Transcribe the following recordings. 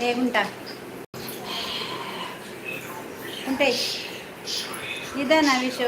ಏ ಉಂಟಾ ಉಂಟೆ. ನಿಧಾನ ವಿಶು.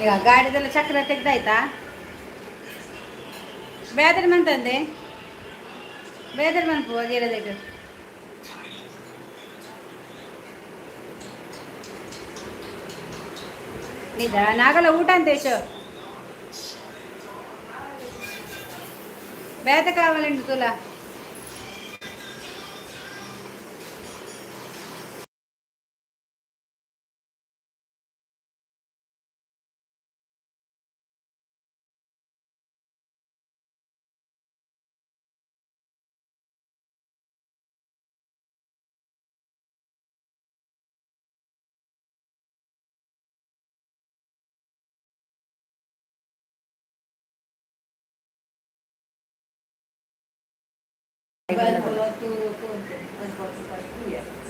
ಈಗ ಗಾಡಿದೆಲ್ಲ ಚಕ್ರ ತೆಗ್ದಾಯ್ತಾ? ಬೇದರ್ ಮಂತಂದೆ, ಬೇದರ್ ಮನ್ಪು ಅಗೇರದಕ್ಕೆ. ನಿಧಾನ ಆಗಲ್ಲ ಊಟ ಅಂತ ಯಶು. ಬೇತ ಕಾವಲಿಂಡು ತುಲಾ.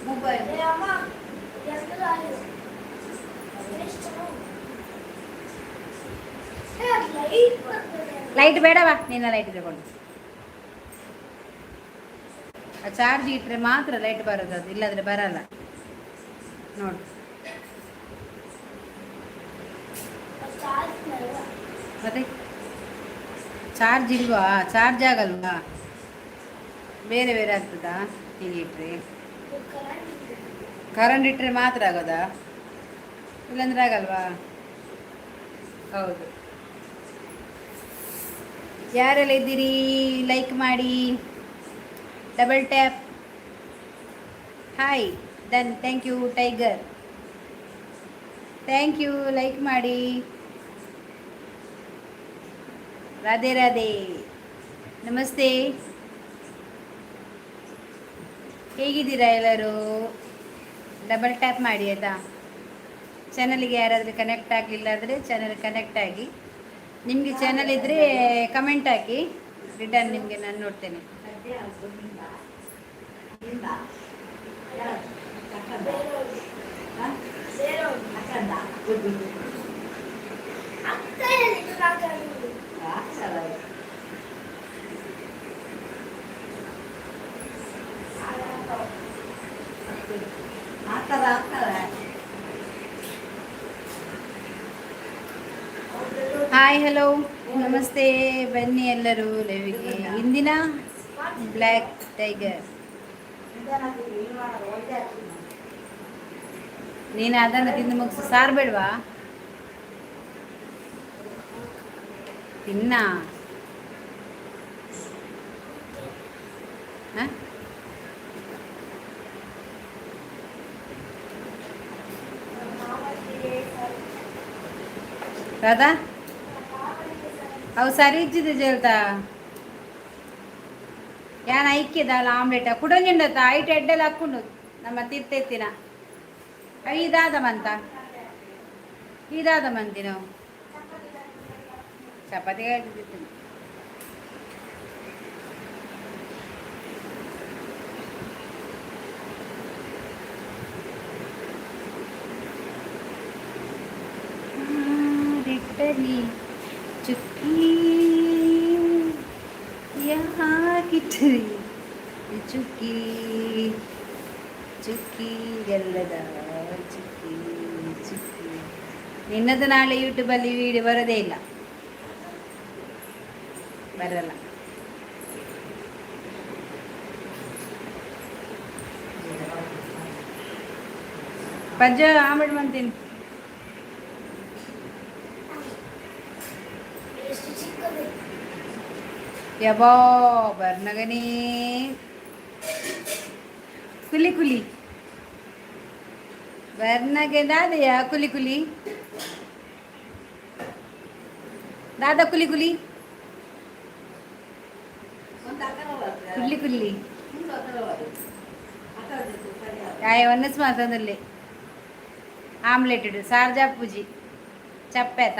ಮೊಬೈಲ್. ಲೈಟ್ ಬೇಡವಾ? ನಿನ್ನ ಲೈಟ್ ತಗೊಂಡು ಆ ಚಾರ್ಜ್ ಇಟ್ಟರೆ ಮಾತ್ರ ಲೈಟ್ ಬರೋದು ಅದು, ಇಲ್ಲಾಂದ್ರೆ ಬರಲ್ಲ ನೋಡು. ಮತ್ತೆ ಚಾರ್ಜ್ ಇಲ್ವಾ? ಚಾರ್ಜ್ ಆಗಲ್ವಾ? ಬೇರೆ ಬೇರೆ ಆಗ್ತದಾ? ಹೀಗೆ ಇಟ್ಟರೆ, ಕರೆಂಟ್ ಇಟ್ಟರೆ ಮಾತ್ರ ಆಗೋದಾ? ಇಲ್ಲಾಂದ್ರೆ ಆಗಲ್ವಾ? ಹೌದು. ಯಾರೆಲ್ಲ ಇದ್ದೀರಿ, ಲೈಕ್ ಮಾಡಿ, double tap. Hi, done. Thank you tiger, thank you. Like ಮಾಡಿ. ರಾಧೆ ರಾಧೆ. ನಮಸ್ತೆ. ಹೇಗಿದ್ದೀರಾ ಎಲ್ಲರೂ? ಡಬಲ್ ಟ್ಯಾಪ್ ಮಾಡಿ, ಆಯಿತಾ? ಚಾನಲ್ಗೆ ಯಾರಾದರೂ ಕನೆಕ್ಟ್ ಆಗಲಿಲ್ಲ ಅಂದರೆ ಚಾನಲ್ ಕನೆಕ್ಟ್ ಆಗಿ. ನಿಮಗೆ ಚಾನಲ್ ಇದ್ದರೆ ಕಮೆಂಟ್ ಹಾಕಿ, ರಿಟರ್ನ್ ನಿಮಗೆ ನಾನು ನೋಡ್ತೇನೆ. Hi, hello, namaste. ಬನ್ನಿ ಎಲ್ಲರೂ ಲೈವಿಗೆ. ಇಂದಿನ ಬ್ಲ್ಯಾಕ್ ಟೈಗರ್, ನೀನು ಅದನ್ನು ತಿಂದು ಮುಗಿಸು. ಸಾರು ಬೇಡವಾ? ತಿನ್ನ. ಹಾಂ, ರಾಧಾ, ಅವು ಸರಿ ಇಜ್ಜಿದೆ ಜೇಲ್ತಾ. ಯಾನ್ ಐಕ್ಯದಲ್ಲ ಆಮ್ಲೆಟ್ ಕುಡೊಂಜುಂಡತ್ತ ಐಟ್ ಎಡ್ಡೆಲ್ಲ ಹಾಕೊಂಡು ನಮ್ಮ ತೀರ್ಥ ಅವು ಇದಾದ ಮಂತ, ಇದಾದ ಮಂತಿ ನಾವು ಚಪಾತಿ ತಿಂತೀನಿ. ರಿಟ್ಟಲಿ ಚುಕ್ಕಿ. ಯಾಕಿಟ್ಟರಿ ಚುಕ್ಕಿ ಚುಕ್ಕಿ ಗೆಲ್ಲದ ಚುಕ್ಕಿ ಚುಕ್ಕಿ? ನಿನ್ನದು ನಾಳೆ ಯೂಟ್ಯೂಬಲ್ಲಿ ವಿಡಿಯೋ ಬರೋದೇ ಇಲ್ಲ, ಬರಲ್ಲ. ಪಜ್ಜ ಆಂಬಿಡ್ ಮಂತೀನಿ. ಎಷ್ಟು ಚಿಕ್ಕದು. ಯಬಾ, ಬರ್ನಗನೇ. ಕುಲಿ ಕುಲಿ ಬರ್ನಗೆ ದಾದೆಯ ಕುಲಿ ಕುಲಿ ದಾದಾ ಕುಲಿ ಕುಲಿ ಕುಲ್ಲಿ ಕುಲ್ಲಿ ಆಯ್ ಒನ್ನಸ್ ಮಾತಂದಲ್ಲಿ ಆಮ್ಲೆಟ್ ಇಡು ಸಾರ್ಜಾ ಪೂಜಿ ಚಪ್ಪೇತ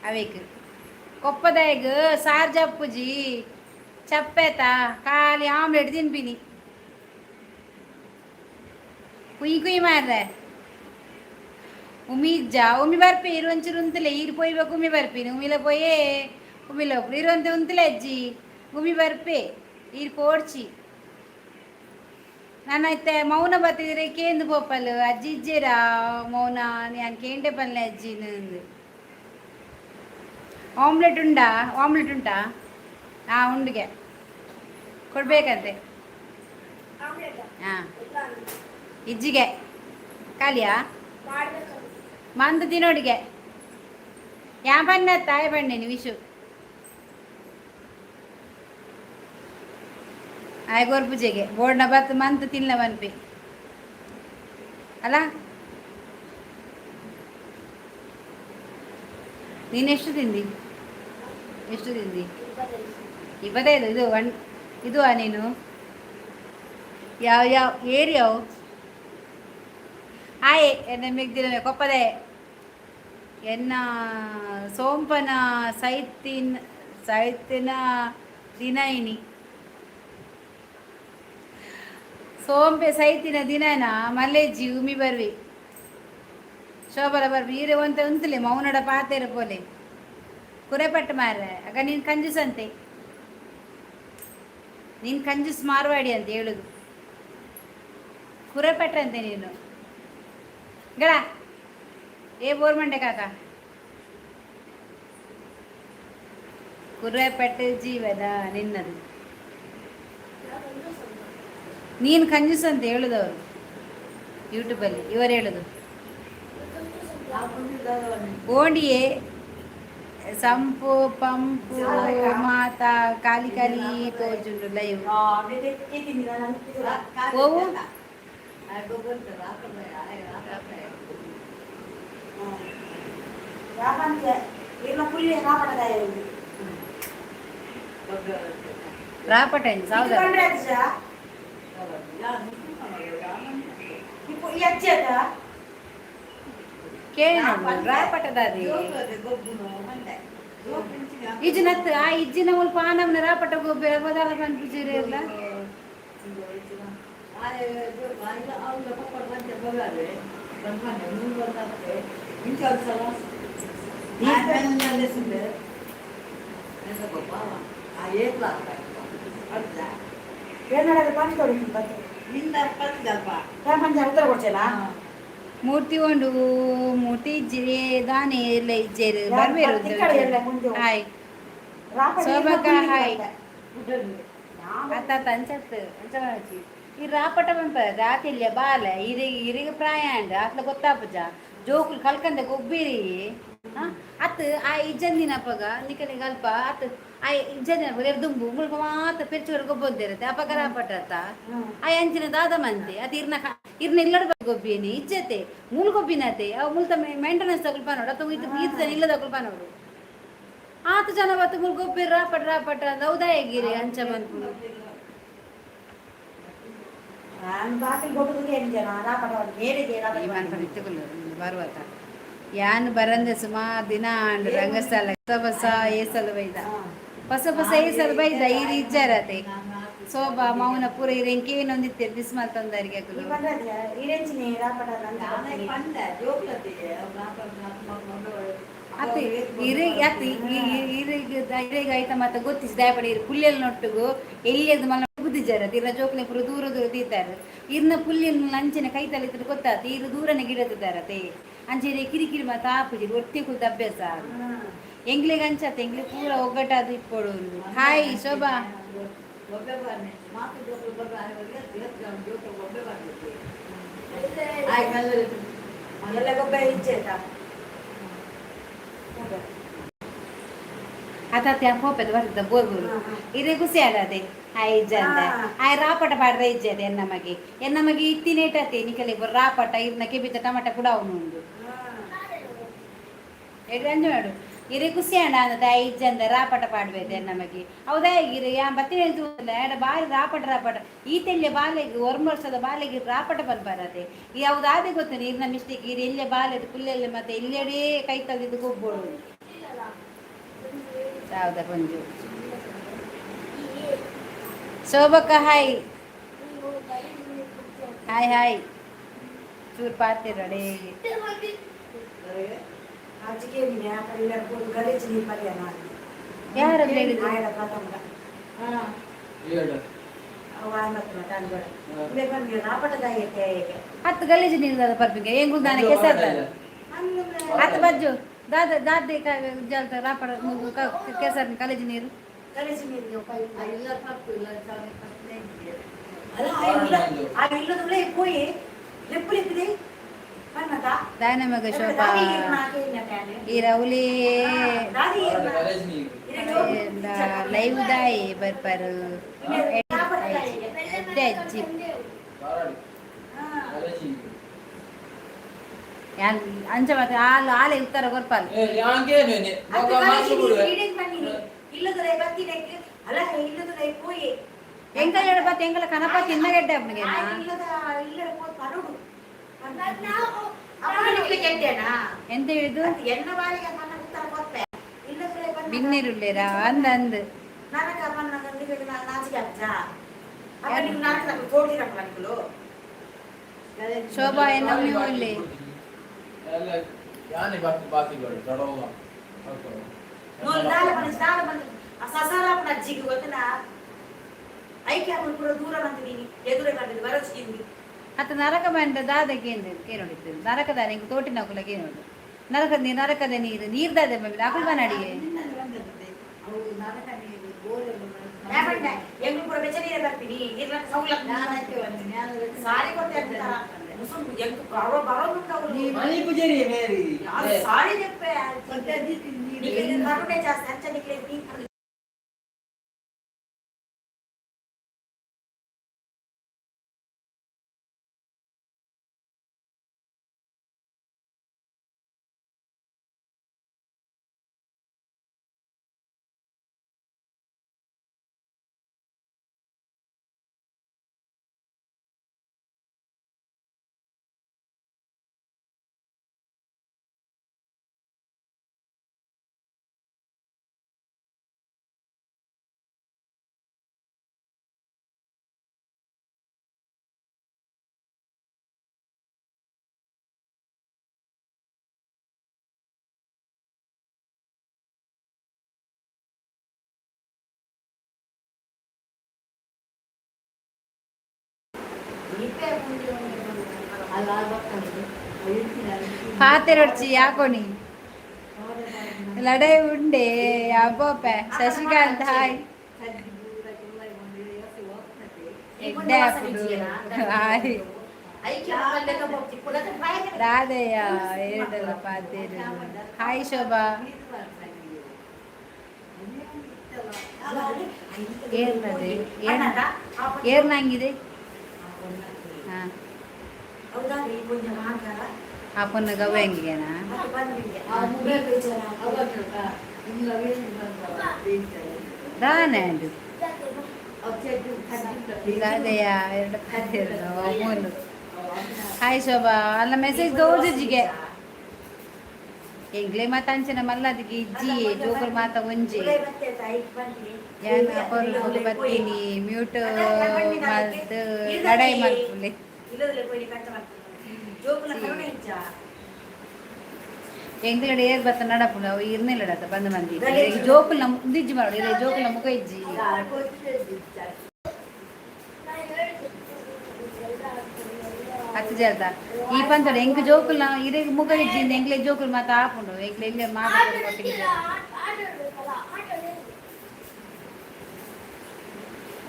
ಅವೇಕ್ ಕೊಪ್ಪದಾಯಗ್ ಸಾರ್ಜಾ ಪೂಜಿ ಚಪ್ಪೇತ ಖಾಲಿ ಆಮ್ಲೆಟ್ ತಿನ್ಪಿನಿ. ಕುಯ್ ಕುಯ್ ಮಾರ್ರೆ. ಉಮಿ ಇಜ್ಜ, ಉಮಿ ಬರ್ಪಿ. ಇರು ಒಂಚೂರು ಉಂತಲೆ. ಈರು ಪೋಯ್ಬೇಕು, ಉಮಿ ಬರ್ಪಿನಿ. ಉಮಿಲ ಪೋಯೇ ಉಮಿಲ ಹೋಗ್ಲು. ಇರುವಂತೆ ಉಂತಲೆ ಅಜ್ಜಿ. ಉಮಿ ಬರ್ಪೆ, ಈರು ಪೋಡ್ಚಿ. ನಾನು ಐತೆ ಮೌನ ಬತ್ತಿದ್ರೆ ಕೇಂದು ಪೋಪಲ್. ಅಜ್ಜಿ ಇಜ್ಜೇರಾ ಮೌನ? ನಾನು ಕೇಂಡೆ ಪಲ್ಲೆ ಅಜ್ಜಿ. ನಂದು ಆಮ್ಲೆಟ್ ಉಂಡಾ? ಆಮ್ಲೆಟ್ ಉಂಟಾ? ಹಾಂ, ಉಂಡಿಗೆ ಕೊಡ್ಬೇಕಂತೆ. ಆಮ್ಲೆಟ್? ಹಾಂ. ಇಲ್ಲ. ಇಜ್ಜಿಗೆ ಖಾಲಿಯಾ? ಮಾಡ್ಬೇಕು. ಮಂದ ತಿನ್ನೋಡಿಗೆ ಯಾ ಬಣ್ಣ ತಾಯಿ ಬಣ್ಣೇನಿ ವಿಶು ಆಯ್ ಪೂಜೆಗೆ ಬೋರ್ಡ್ನ ಬತ್ ಮಂತ್ ತಿನ್ಲ ಮನ್ಪಿ ಅಲ್ಲ. ನೀನು ಎಷ್ಟು ತಿಂದಿ? ಎಷ್ಟು ತಿಂದಿ? 25. 25. ಇದು ಒನ್ ಇದು ನೀನು ಯಾವ ಯಾವ ಏರಿಯಾವು? ಆಯ್ ಎನ್ನ ಮಿಗ್ದಿನ ಕೊಪ್ಪದೆ ಎನ್ನ ಸೋಂಪನ ಸೈತಿನ ಸೈತಿನ ದಿನ ಇನಿ. ಸೋಂಪೆ ಸೈತಿನ ದಿನನ ಮಲ್ಲೇಜಿ ಉಮಿ ಬರ್ವಿ, ಶೋಭಲ ಬರ್ವಿ. ಈರೆ ಒಂತೆ ಉಂತಲೆ ಮೌನಡ ಪಾತೆರ ಪೋಲೆ ಕುರೆಪಟ್ಟು ಮಾರ್ರೆ. ಆಗ ನೀನು ಕಂಜೂಸ್ ಅಂತೆ, ನೀನು ಕಂಜೂಸ್ ಮಾರ್ವಾಡಿ ಅಂತ ಹೇಳುದು. ಕುರೆಪಟ್ರಂತೆ ನೀನು. ಗಳ ಏ ಬೋರ್ ಮಂಡೆ ಕಾಕ, ಕುರೆಪಟ್ಟೆ ಜೀವನ ನಿನ್ನದು. ನೀನು ಕಂಜೂಸ್ ಅಂತ ಹೇಳುದವರು ಯೂಟ್ಯೂಬಲ್ಲಿ ಇವರು ಹೇಳುದು. ಓಂಡಿಯೇ ಸಂಪು ಪಂಪು ಮಾತಾ ಖಾಲಿ ಖಾಲಿ ತೋಜುಂಡು ಲೈವ್ ಓವು. ರಾಪಟ ಸೌದ. ಕೇಳಿ ರಾಪಟದಾದಿ ಇಜ್ಜಿನತ್ ಆ ಇಜ್ಜಿನ ಮುಲ್ಪ ಆನಮ್ನ ರಾಪಟ ಗೊಬ್ಬೆ ಬದಾಲ ಪನ್ಪುಜೀರಿ ಎಲ್ಲ. ಮೂರ್ತಿ ಉಂಡು ಮೂರ್ತಿ ಇಜ್ಜಿರಿ ದಾನೆ ಎಲ್ಲ ಇಜ್ಜೇರು ಬರ್ಬೇರು. Hi ಶೋಭಕ್ಕ, hi. ಅತ್ತ ಅಂಚತ್ತು ಅಂಚ. ಈ ರಾಪಟ ಪನ್ಪ ರಾತಿಲ್ಯ ಬಾಲ ಇರಿಗೆ ಇರಿಗೆ ಪ್ರಾಯ ಅಂಡ್ ಅತ್ಲ ಗೊತ್ತಾಪುಜ. ಜೋಕುಲು ಕಲ್ಕಂದೆ ಗೊಬ್ಬಿರಿ ಅತ್ ಆ ಇಜ್ಜಂದಿನ ಅಪಗ ನಿಕಲಿಗೆ ಅಲ್ಪ ಅತ್ ಆ ಇಜ್ಜಂದಿನ ಅಪಗ ದುಂಬು ಮುಲ್ಪ ಮಾತ ಪೆರ್ಚುವರು ಗೊಬ್ಬೊಂದಿರುತ್ತೆ. ಅಪಗ ರಾಪಟ ಅತ್ತ ಆ ಅಂಚಿನ ದಾದ ಮಂತೆ ಅತ್ ಇರ್ನ ಇರ್ನ ಇಲ್ಲಡ ಗೊಬ್ಬಿನಿ ಇಜ್ಜತೆ ಮೂಲ್ ಗೊಬ್ಬಿನತೆ. ಅವು ಮುಲ್ತ ಮೇಂಟೆನೆನ್ಸ್ ತಗೊಳ್ಪ ನೋಡು ಅಥವಾ ಇದು ಈತ ಇಲ್ಲದ ತಗೊಳ್ಪ ನೋಡು. ಆತ ಜನ ಬತ್ತು ಮುಲ್ ಗೊಬ್ಬಿರ್ ರಾಪಟ ರಾಪಟ ಅಂದ್ ಹೌದಾ ಹೇಗಿರಿ ಅಂಚ ಬಂದ್ಪುನು. ಈ ಮನ್ಪನ ಇತ್ತುಕೊಳ್ಳು ಬರುವತ ಯಾನ್ ಬರಂದೆ ಸುಮಾರು ದಿನ ಆಂಡ್. ರಂಗಸ್ಥಳ ಹೊಸ ಹೊಸ ಏಸಲು ಬೈದ, ಹೊಸ ಹೊಸ ಏಸಲು ಬೈದ. ಇರು ಇಜ್ಜಾರತೆ ಶೋಭಾ ಮೌನ ಪೂರ ಇರು ಎಂಕೇನೊಂದಿತ್ತೇರು ಮಿಸ್ ಮಲ್ತೊಂದರಿಗೆ ಅಕುಲು. ಅತ್ತೆ ಇರೆ ಯಾತ್ ಇರೆಗ್ ಇರೆಗ್ ಐತ ಮಾತ ಗೊತ್ತಿಸ್ ದಾಯಪಡೆ ಇರು ಪುಲ್ಯಲ್ ನೊಟ್ಟುಗು ಎಲ್ಲಿಯದು ಮಲ್ಲ ಬುದ್ಧಿಜಾರ ಇರ್ನ ಜೋಕ್ಲೆ ಪೂರ ದೂರ ದೂರ ದೀತಾರೆ. ಇರ್ನ ಪುಲ್ಯನ್ ಅಂಚನೆ ಕೈತಲ್ ಇತ್ತಿನ ಗೊತ್ತಾತ ಇರು ದೂರನೆ ಗಿಡತಿದ್ದಾರತೆ. ಅಂಚನೆ ಕಿರಿಕಿರಿ ಮಾತ ಆಪುಜಿ ಒತ್ತಿ ಕುಲ್ದ ಅಭ್ಯಾಸ. ಎಂಗ್ಲಿಗ್ ಅಂಚತ್ ಎಂಗ್ಲಿ ಪೂರ ಒಗ್ಗಟ್ಟಾದ್ ಇಪ್ಪೊಡು. ಹಾಯ್ ಶೋಭಾ. ಒಬ್ಬೆ ಬಾರ್ನೆ ಮಾತು ಜೋಕುಲು ಬರ್ರೆ ಜೋಕುಲು ಒಬ್ಬೆ ಬಾರ್ನೆ ಆಯ್ ಮಲ್ಲ ಎಲ್ಲ ಗೊಬ್ಬರ ಇಚ್ಛೆ ಆಯ್ತಾ? ಆತ त्या ಪೋಪೆದ ಬರ್ತದ ಬೋರ್ ಬೋರು. ಇರೆ ಖುಷಿ ಆಡದೆ ಆಯ್ ಇಜ್ಜಂದ. ಆಯ್ ರಾಪಟ ಪಾಡ್ರೆ ಇಜ್ಜದೆ ಎನ್ನ ಮಗೆ ಎನ್ನ ಮಗೆ ಇತ್ತಿನೇಟತೆ ನಿಕಲೆ ರಾಪಟ ಇರ್ನ ಕೆಬಿತ ಟಮಾಟ ಕೂಡ ಅವನು ಉಂಡು ಎಡ್ರಂಜ ಮಾಡು. ಇರೆ ಖುಷಿ ಆಂಡ ಅಂದ ಆಯ್ ಇಜ್ಜಂದ ರಾಪಟ ಪಾಡ್ಬೇದೆ ಎನ್ನ ಮಗೆ. ಹೌದಾ? ಇರೆ ಯಾ ಬತ್ತಿನ ತೂಂದ ಎಡ ಬಾರಿ ರಾಪಟ ರಾಪಟ ಈ ತೆಲ್ಲೆ ಬಾಲೆಗೆ ಒರ್ಮ ವರ್ಷದ ಬಾಲೆಗೆ ರಾಪಟ ಬನ್ಬಾರದೆ. ಈ ಯಾವ್ದಾದೆ ಗೊತ್ತು ನೀರಿನ ಮಿಸ್ಟೇಕ್. ಇರ್ ಎಲ್ಲೆ ಬಾಲೆದು ಪುಲ್ಲೆಲ್ಲೆ ಮತ್ತೆ ಎಲ್ಲೆಡೇ ಕೈ ತಗ್ದಿದ್ದು ಗೊಬ್ಬೋಡು ಸಾವಿರದ ಪಂಜು. ಶೋಭಕ್ಕ ಹಾಯ್ ಹಾಯ್ ಹಾಯ್. ಚೂರು ಪಾತಿರ ಹೇಗೆ? ಆಚೆಗೆ ನೀನು ಆ ಕಡೆ ಇಲ್ಲ ಕೂತು ಗಲೀಜು ನೀರು ಪಲ್ಯ ನಾನು. ಯಾರದ್ದು ಹೇಳಿದ್ರು? ಆಯಡ ಪ್ರಥಮ ಅವ ಮತ್ತೆ ಮತ್ತೆ ಅನ್ಬೇಡ ರಾಪಟದಾಯತೆ ಹೇಗೆ? ಹತ್ತು ಗಲೀಜು ನೀರು ದಾದ ಪರ್ಪಿಗೆ ಎಂಗುಲ್ ದಾನ ಕೆಸರ್ದ ಹತ್ತು ಬಜ್ಜು ದಾದ ದಾದೆ ಜಲ್ತ ರಾಪಡ ಕೆಸರ್ ಗಲೀಜು ನೀರು. ಗಲೀಜು ನೀರಿಗೆ ಉಪಯೋಗ ಇಲ್ಲ ತಪ್ಪು ಇಲ್ಲ ಪ್ರಶ್ನೆ. ಅಲ್ಲ, ಆ ಇಲ್ಲ ಆ ಇಲ್ಲದಲ್ಲೇ ಪೋಯಿ ಲಿಪ್ಪು ಲಿಪ್ಪಿದೆ ಪನ್ನದ. ದಾನ ಮಗ ಶೋಭಾ ಈ ರೌಲಿ ಲೈವ್ ದಾಯಿ ಬರ್ಪಾರು ಎಡ್ಡೆ ಅಜ್ಜಿ. ಅಂಚ ಮತ್ತೆ ಹಾಲು ಆಲೆ ಉತ್ತರ ಕೊರ್ಪಾಲು. ಇಲ್ಲದ್ರೆ ಬತ್ತಿನಕ್ಕೆ ಅಲ್ಲ ಇಲ್ಲದ್ರೆ ಪೋಯಿ. ಎಂಕಲ್ ಎಡಪತ್ ಎಂಕಲ ಕನಪ ತಿನ್ನಗೆಡ್ಡೆ ಅಪ್ಪನಿಗೆ. ಇಲ್ಲದ ಇಲ್ಲದ ಪಡುಡು ಕೆಟ್ಟೇನಾ? ಎಂತ ಹೇಳಿದ್ದು? ಎನ್ನ ಬಾಲಿಗೆ ನನ್ನ ಉತ್ತರ ಕೊಪ್ಪೆ ಇಲ್ಲದ್ರೆ ಬಂದ. ಬಿನ್ನಿರುಳ್ಳೇರಾ ಅಂದ ಅಂದ್. ನನಗ ನನ್ನ ನಿಮಗೆ ನಾಚಿಕೆ ಅಜ್ಜ ಅಪ್ಪ ನೀವು ನಾಲ್ಕು ನಮ್ಗೆ ತೋಡಿರಪ್ಪ ಅನ್ಕುಲು. ಶೋಭಾ ಎನ್ನ ನೀವು ಇಲ್ಲಿ. ಯಾನೆ ಬಾಕಿ ಬಾಕಿಗಳು ದಡೋಗ. ನೋಡು ದಾಲ ಬಂದು ದಾಲ ಬಂದು ಆ ಸಸಾರಪ್ಪನ ಅಜ್ಜಿಗೆ ಗೊತ್ತನಾ? ಐಕೆ ಅವನು ಕೂಡ ದೂರ ಬಂದಿದ್ದೀನಿ ಎದುರೇ ಬಂದಿದ್ದು ಬರೋಚಿಗೆ. ಅತ್ತ ನರಕ ಬಂದ ದಾದ ಕೇಂದ್ರ ಕೇನೋಡಿತ್ತು ನರಕದ ನಿಂಗೆ ತೋಟಿನ ಕುಲ ಕೇನೋಡು ನರಕದ ನೀರು ನರಕದ ನೀರು ನೀರ್ ದಾದೆ ಬಂದ ಅಕುಲ್ ಬನಡಿಗೆ. ಅವು ನರಕ ನೀರು ಬೋರೆಲ್ಲ. ಎಂಗ್ಳು ಕೂಡ ಬೆಚ್ಚ ನೀರೇ ಬರ್ತೀನಿ ಇರ್ಲಕ್ಕ ಸೌಲಭ್ಯ. ನಾನಕ್ಕೆ ಒಂದು ಜ್ಞಾನ. ಸಾರಿ ಕೊಟ್ಟೆ ಅಂತಾರ ಮುಸುಂ ಎಂಕ್ ಬರೋ ಬರೋದುಂಟು ಅವ್ರು. ಮಣಿ ಪೂಜಾರಿ ಮೇರಿ. ಸಾರಿ చెప్పೆ. ನೀರು ನಿಖಿಲ್ ಕರುಣೆ ಜಾಸ್ತಿ ಅಂಚ ನಿಖಿಲ್ ನೀ. ಅಲ್ಲ ಬರ್ತದೆ. ಪಾತೆರೊಡ್ಚಿ ಯಾಕೋಣಿ ಲಡೈ ಉಂಡೆ ಅಬ್ಬೋಪೆ. ಶಶಿಕಾಂತ್ ಹಾಯ್. ಎಡ್ಡೆ ಅಪ್ಪುಡು ಹಾಯ್. ರಾಧೆಯ ಎರಡಲ್ಲ ಪಾತೇರು. ಹಾಯ್ ಶೋಭಾ. ಏರ್ನದೆ ಏರ್ನಂಗಿದೆ ಹಾ. ಆ ಪೊನ್ನ ಗವ್ವೆ ಹಂಗಿಗೆನಾ? ದಾನೆ ಅಂಡು ರಾಧೆಯ ಎರಡು ಪಾತೇರು ಮೂರು. ಹಾಯ್ ಶೋಭಾ. ಅಲ್ಲ ಮೆಸೇಜ್ ದೋಜುಜಿಗೆ ಎಂಗ್ಲೆ ಮಾತ ಅಂಚನ ಮಲ್ಲದಿಗೆ ಇಜ್ಜಿ ಜೋಕುಲು ಮಾತ ಒಂಜಿ ಯಾನ್ ಅಪರೂಪಗ್ ಬತ್ತೀನಿ ಮ್ಯೂಟ್ ಮಲ್ತ್ ಲಡಾಯಿ ಮಲ್ಪುಲೆ. ಎಂಕ್ಲೆಡ್ ಏರ್ ಬತ್ತ ನಡಪುಂಡು ಅವು ಇರ್ನಿಲ್ಲಡತ್ತ ಬಂದ್ ಮಂದಿ. ಜೋಕುಲ್ ನಮ್ಮ ಉಂದಿಜ್ಜಿ ಮಾಡು ಇರೆ ಜೋಕುಲ್ನ ಮುಖ ಇಜ್ಜಿ. ನಾನು ಹೇಳಿದ್ದು ಎಲ್ಲ ಹತ್ತು ಜಲ್ದ ಈ ಪಂತಡ ಎಂಕ್ ಜೋಕುಲ್ನ ಇರೆ ಮುಖ ಇಜ್ಜಿ. ಎಂಕ್ಲೆ ಜೋಕುಲ್ ಮಾತ ಆಪುಂಡು. ಎಂಕ್ಲೆ ಇಲ್ಲೇ ಆಟ ಮಾತ. ಆಟ ಆಡ್ಬೇಕಲ್ಲ, ಆಟ ಆಡಿ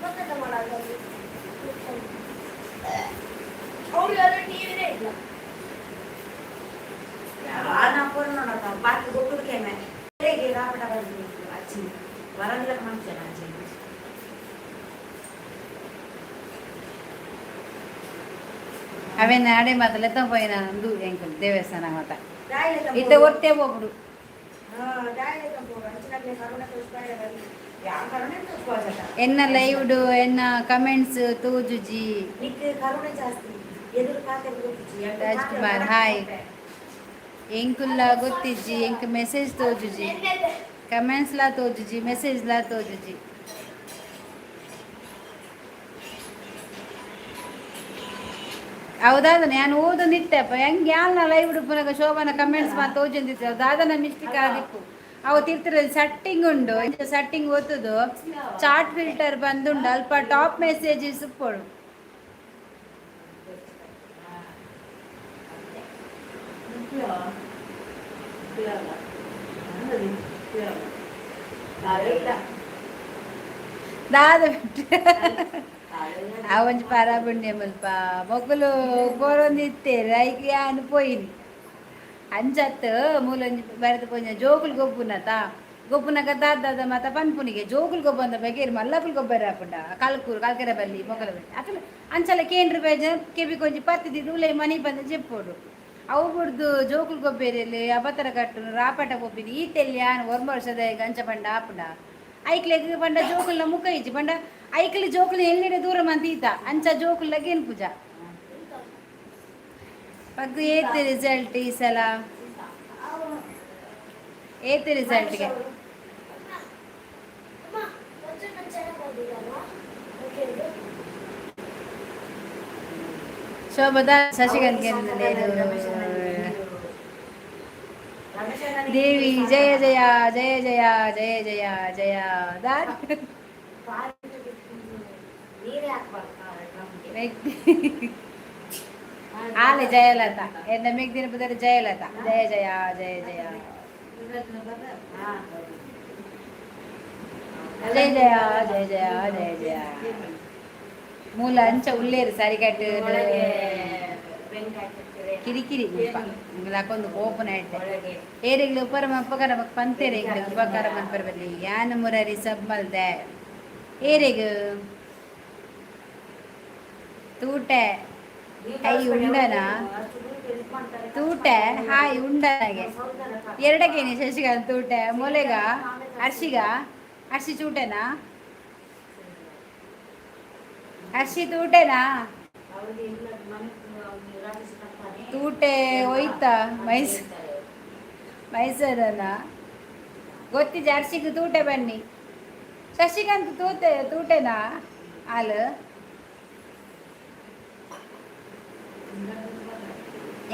ಮತ್ತೆ ಮಾಡೋದು. ಅವ್ರಿಗೆ ಟಿವಿನೇ ಇಲ್ಲ. ಯಾನ ಪೊರ್ಣೊಡತ ಬಾಕಿ ಗೊತ್ತುದಕ್ಕೆಮೆ ಹೇಗೆ ರಾಪಟ ಬಂದು ಅಜ್ಜಿ ವರಂಗ್ಲಕ್ ಮನುಷ್ಯನ ಅಜ್ಜಿ. ಅವೇನ ಅಡೆ ಮಾತ ಲೆತ್ತ ಪೋಯಿನ ಅಂದು ಎಂಕುಲ್ ದೇವಸ್ಥಾನ ಮಾತ ಇತ್ತ ಒಟ್ಟೆ ಹೋಗ್ಬಿಡು. ಎನ್ನ ಲೈವ್ಡ್ ಎನ್ನ ಕಮೆಂಟ್ಸ್ ತೂಜುಜಿ. ನಿಕ್ ಕರುಣೆ ಜಾಸ್ತಿ ಎದುರು ಖಾತೆ ಗೊತ್ತಿಜ್ಜಿ. ರಾಜ್ಕುಮಾರ್, hi. ಎಂಕುಲ್ಲ ಗೊತ್ತಿಜ್ಜಿ. ಎಂಕ್ ಮೆಸೇಜ್ ತೋಜುಜಿ, ಕಮೆಂಟ್ಸ್ ಲಾ ತೋಜುಜಿ, ಮೆಸೇಜ್ ಲಾ ತೋಜುಜಿ. ಹೌದಾದ ನಾನು ಓದೊಂದಿತ್ತೆಪ್ಪ. ಹೆಂಗ್ ಯಾಲ್ನ ಲೈವ್ ಪುನಗ ಶೋಭನ ಕಮೆಂಟ್ಸ್ ಮಾತ ತೋಜೊಂದಿತ್ತು. ದಾದನ ಮಿಸ್ಟೇಕ್ ಆದಿಪ್ಪು. ಅವು ತಿರ್ತಿರ ಸೆಟ್ಟಿಂಗ್ ಉಂಡು. ಸೆಟ್ಟಿಂಗ್ ಒತ್ತುದು ಚಾಟ್ ಫಿಲ್ಟರ್ ಬಂದುಂಡು. ಅಲ್ಪ ಟಾಪ್ ಮೆಸೇಜಸ್ ಇಪ್ಪೊಡು. ದಾದ ಬಿಟ್ಟು ಆ ಒಂಜಿ ಪರ ಮುಲ್ಪ ಮೊಕುಲು ಕೊರೊಂದಿತ್ತೇರು. ಐಕ್ ಯಾನ್ ಪೋಯಿನಿ. ಅಂಚತ್ ಮೂಲೊಂಜಿ ಬರೆದು ಪೋಂಜ ಜೋಕುಲು ಗೊಬ್ಬುನತ ಗೊಬ್ಬುನಗ ದಾದ ದಾದ ಮಾತ ಪನ್ಪುನಿಗೆ. ಜೋಕುಲು ಗೊಬ್ಬಂದ ಬಗೇರ್ ಮಲ್ಲಕುಲು ಗೊಬ್ಬರ ಆಪುಂಡ. ಕಲ್ಕೂರು ಕಲ್ಕೆರೆ ಬಲ್ಲಿ ಮೊಕಲ ಬಲ್ಲಿ ಅಕುಲು ಅಂಚಲ ಕೇಂದ್ರ ಬೇಜ ಕೆಬಿ ಕೊಂಜಿ ಪತ್ತಿದ್ದು ಉಲೈ ಮನಿ ಬಂದ ಜೆಪ್ಪೊಡು. ಅವು ಬುಡ್ದು ಜೋಕುಲು ಗೊಬ್ಬೆರೆಲ್ಲಿ ಅಬತರ ಕಟ್ಟುನು ರಾಪಟ ಗೊಬ್ಬಿನಿ. ಈ ತೆಲ್ಲಿ ಯಾನ್ ಒರ್ಂಬ ವರ್ಷದ ಅಂಚ ಪಂಡ ಆಪುಂಡ? ಐಕ್ಲೆಗ್ ಪಂಡ ಜೋಕುಲ್ನ ಮುಖ ಇಜ್ಜಿ ಪಂಡ ಐಕ್ಲಿ ಜೋಕುಲು ಎಲ್ಲಿಡೆ ದೂರ ಮಂತ ಈತ ಅಂಚ ಜೋಕುಲ್ಲಾಗ ಏನ್ ಪೂಜಾ ಪಗ್ಗು. ಏತ್ ರಿಸಲ್ಟ್ ಈ ಸಲ? ಏತ್ ರಿಸಲ್ಟ್ಗೆ? ಅಮ್ಮ, ಮೊದಲು ನಾನು ಚೆನ್ನಾಗಿ ಓದಿಲ್ಲಲ್ಲ, ಓಕೆ ಇದು. ಶೋಭದ ಶಶಿಕಾಂತ್. ದೇವಿ ಜಯ ಜಯ ಜಯ ಜಯ ಜಯ ಜಯ ಜಯ ದಾರ್. ನೀರೇ ಹಾಕ್ಬಾರ್ದು ನಮ್ಗೆ. ಆಲೆ ಜಯಲತಾ ಎನ್ನ ಮೆಗ್ದಿನ ಬದಲು ಜಯಲತಾ. ಜಯ ಜಯ ಜಯ ಜಯ ಜಯ ಜಯ ಜಯ ಜಯ ಜಯ ಜಯ. ಮೂಲ ಅಂಚ ಉಲ್ಲೇರು ಸರಿಗಟ್ಟು. ಒಳಗೆ ಬೆಂಕಿ ಹಾಕಿರ್ತಾರೆ. ಕಿರಿಕಿರಿ ಹಾಕೊಂದು ಕೋಪನ ಇಟ್ಟೆ. ಒಳಗೆ. ಏರಿಗ್ಲು ಉಪರ ಉಪಕಾರ ಪಂತೇರೆ ಎಂಗ್ಲು ಉಪಕಾರ ಮನ್ಪರ ಬಲ್ಲಿ. ಯಾನ ಮುರಾರಿ ಸಬ್ ಮಲ್ದೆ ಏರಿಗ್ ತೂಟೆ ಕೈ ಉಂಡನಾ? ತೂಟೆ ಹಾಯ್ ಉಂಡನಾಗೆ ಎರಡಕ್ಕೇನೆ ಶಶಿಕಾಂತ್ ತೂಟೆ ಮೊಲೆಗ ಅರ್ಷಿಗ ಅರ್ಷಿ ಚೂಟೆನಾ? ಅರ್ಷಿ ತೂಟೆನಾ? ತೂಟೆ ಹೋಯ್ತಾ ಮೈಸೂರನ ಗೊತ್ತಿದೆ. ಅರ್ಷಿಗೆ ತೂಟೆ ಬನ್ನಿ. ಶಶಿಕಾಂತ್ ತೂತೆ ತೂಟೆನಾ ಹಾಲು?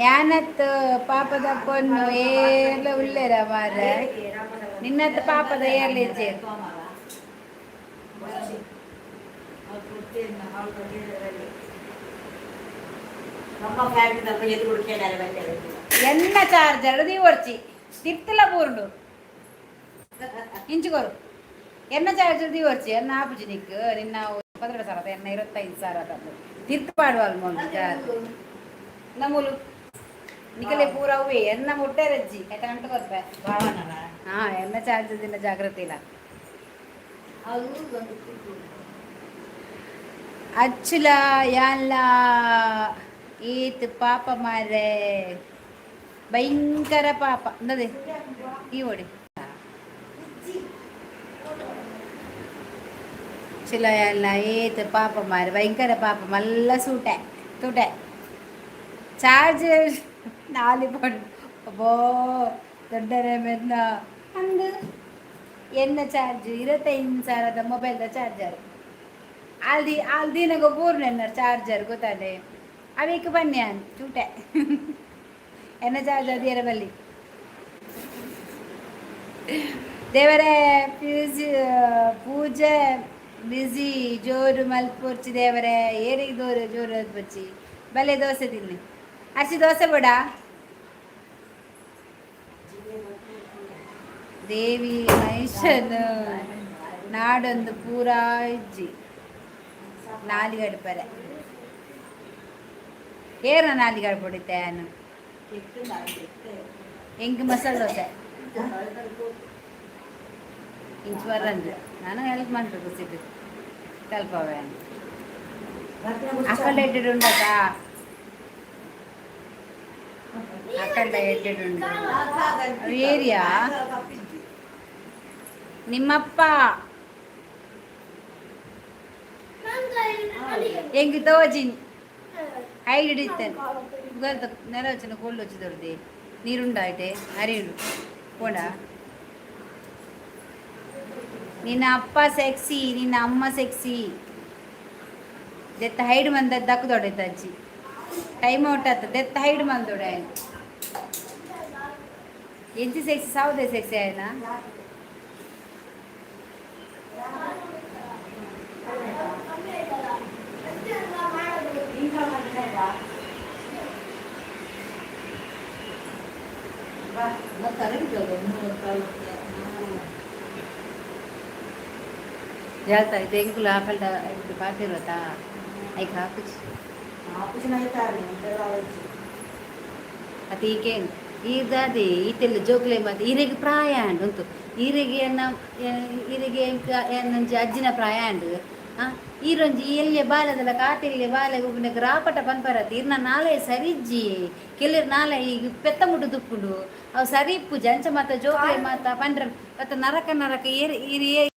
ಯಾನತ್ ಪಾಪದ ಪೊನ್ನು ಏರ್ಲ ಉಲ್ಲೇರ ಮಾರ್ರೆ. ನಿನ್ನತ್ ಪಾಪದ ಏರ್ಲ ಇಜ್ಜೆ. ನಮ್ಮ ಫ್ಯಾಮಿಲಿ ಎದುರು ಕೇಳಾರೆ ಬಂದರೆ. ಎನ್ನ ಚಾರ್ಜರ್ ದೀವರ್ಚಿ ತಿರ್ತಲ ಪೂರ್ಂಡು ಇಂಚುಕೋರು. ಎನ್ನ ಚಾರ್ಜರ್ ದೀವರ್ಚಿ ಎನ್ನ ಆಪುಜಿ ನಿಕ್. ನಿನ್ನ 12 ಸಾವಿರ ಎನ್ನ 25 ಸಾವಿರ ತಂದು ತಿರ್ತು ಪಾಡುವಲ್ ಮೊಂಡು ಚಾರ್ಜ್ ನಮೂಲು ನಿಕಲೆ ಪೂರ ಅವೇ ಎನ್ನ ಮುಟ್ಟೆ ರಜ್ಜಿ ಆಯ್ತಾ ಅಂಟು ಕೊರ್ಪೆ. ಭಾವನಲ್ಲ. ಹಾ, ಎನ್ನ ಚಾರ್ಜ್ ದಿನ ಜಾಗೃತಿ ಇಲ್ಲ. ಅದು ಒಂದು ಕೂತು. ಅಚ್ಚುಲ ಯಾನ್ಲ ಈತ್ ಪಾಪ ಮಾರ್ರೆ, ಭಯಂಕರ ಪಾಪ ಅಂದದೆ ಈ ಓಡಿ. ಚಿಲ ಯಾನ್ಲ ಏತ್ ಪಾಪ ಮಾರೆ, ಭಯಂಕರ ಪಾಪ. ಮಲ್ಲ ಸೂಟೆ ತೂಟೆ ಚಾರ್ಜ್ ನಾಲಿ ಪಂಡು. ಅಬ್ಬೋ ದೊಡ್ಡರೆ ಮೆನ್ನ ಅಂದು ಎನ್ನ ಚಾರ್ಜ್ 25 ಸಾವಿರದ ಮೊಬೈಲ್ದ ಚಾರ್ಜರ್ ಆಲ್ದಿ ಆಲ್ದಿನಗ ಪೂರ್ಣ ಎನ್ನ ಚಾರ್ಜರ್ ಗೊತ್ತಾನೆ ಅವೇಕ್ ಬನ್ನಿ ಅನ್ ಚೂಟೆ ಎನ್ನ ಚಾರ್ಜರ್ ಅದಿಯರ ಬಲ್ಲಿ. ದೇವರೇ, ಪ್ಯೂಜಿ ಪೂಜೆ ಬಿಸಿ ಜೋರು ಮಲ್ಪೊರ್ಚಿ ದೇವರೇ. ಏರಿಗೆ ದೋರು ಜೋರು ಬಚ್ಚಿ ಬಲೆ ದೋಸೆ ತಿನ್ನಿ. ಅರ್ಚಿ ದೋಸೆ ಬೋಡ. ದೇವಿ ಮಹೇಶನ ನಾಡೊಂದು ಪೂರಾ ಇಜ್ಜಿ ನಾಲಿಗಡ್ಪರೆ. ಏರ ನಾಲಿಗಡ್ ಪೊಡಿತೆ ನಾನು. ಎಂಕ್ ಮಸಾಲೆ ದೋಸೆ ಇಂಚ್ ಬರಂದು ನಾನು ಹೆಲ್ಪ್ ಮಾಡ್ಬೇಕು ಸಿಟ್ಟು ಕಲ್ಪವೆ. ಅಕ್ಕಂಡ ಎಡ್ಡೆಡ್ ಉಂಡತಾ? ಅಕ್ಕಂಡ ಎಡ್ಡೆಡ್ ಉಂಡು. ಏರಿಯಾ ನಿಮ್ಮಪ್ಪ. ಎಂಕ್ ತೋಜಿನ್ ಐಡ್ ಹಿಡಿತೇನೆ. ನೆಲ వచ్చిన కోళ్ళు వచ్చి దొరిది ನೀರುಂಡ ಐಟೆ ಅರಿಯುಂಡು ಪೋಂಡ. ನಿನ್ನ ಅಪ್ಪ ಸೆಕ್ಸಿ, ನಿನ್ನ ಅಮ್ಮ ಸೆಕ್ಸಿ. ದೆತ್ತ ಹೈಡ್ ಮಂದ ದಕ್ಕು ದೊಡ್ಡ ಅಜ್ಜಿ. ಟೈಮ್ ಔಟ್ ಆತ. ದೆತ್ತ ಹೈಡ್ ಮಂದೊಡೆ. ಎಂಚಿ ಸೆಕ್ಸಿ? ಸಾವುದೇ ಸೆಕ್ಸಿ ಆಯ್ನ. ಜಾತ ಇದು ಎಂಕುಲು ಆಕಲ್ಡ ಇದು ಪಾತಿರೋತಾ ಐಕ್ ಹಾಕುಚಿ. ಅತ್ ಈಕೇನು ಈರ್ದಾದೆ ಈತೆಲ್ಲ ಜೋಕ್ಲೆ ಮಾತ. ಈರೆಗ್ ಪ್ರಾಯ ಆಂಡ್ ಉಂತು. ಈರೆಗೆ ಎನ್ನ ಈರೆಗೆ ಎಂಕ್ ಎನ್ನೊಂಜಿ ಅಜ್ಜಿನ ಪ್ರಾಯ ಆಂಡ್. ಆ ಈರೊಂಜಿ ಎಲ್ಯ ಬಾಲೆದಲ್ಲ ಕಾತೆಲ್ಯ ಬಾಲೆ ಉಪ್ಪುನೆಗ್ ರಾಪಟ ಪನ್ಪರತ್. ಇರ್ನ ನಾಲೆ ಸರಿಜ್ಜಿ. ಕೆಲರ್ ನಾಲೆ ಈಗ ಪೆತ್ತ ಮುಟ್ಟು ದುಪ್ಪುಂಡು. ಅವು ಸರಿ ಇಪ್ಪುಜಿ. ಅಂಚ ಮಾತ ಜೋಕ್ಲೆ ಮಾತ ಪಂಡ್ರ ಅತ್ತ ನರಕ ನರಕ ಏರ್ ಈರ್.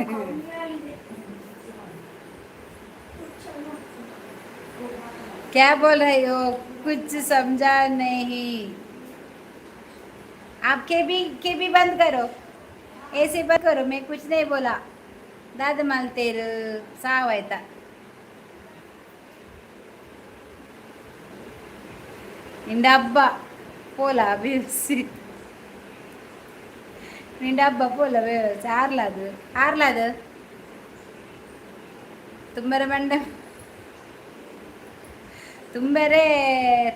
ಕಮ್ಮಿ ಆಗಿದೆ. क्या बोल रही हो? कुछ समझा नहीं। आप के बी बंद करो, ऐसे बंद करो. मैं कुछ नहीं बोला. ದಾದ ಮಲ್ತೇರು ಸಾವಾಯ್ತಾ? ನಿಂಡ ಹಬ್ಬ ಪೋಲ ಬೇವಸಿ. ನಿಂಡ ಹಬ್ಬ ಪೋಲ ಬೇವಸಿ. ಆರ್ಲಾದು ಆರ್ಲಾದು ತುಂಬರ ಮಂಡೆ तुम्हारे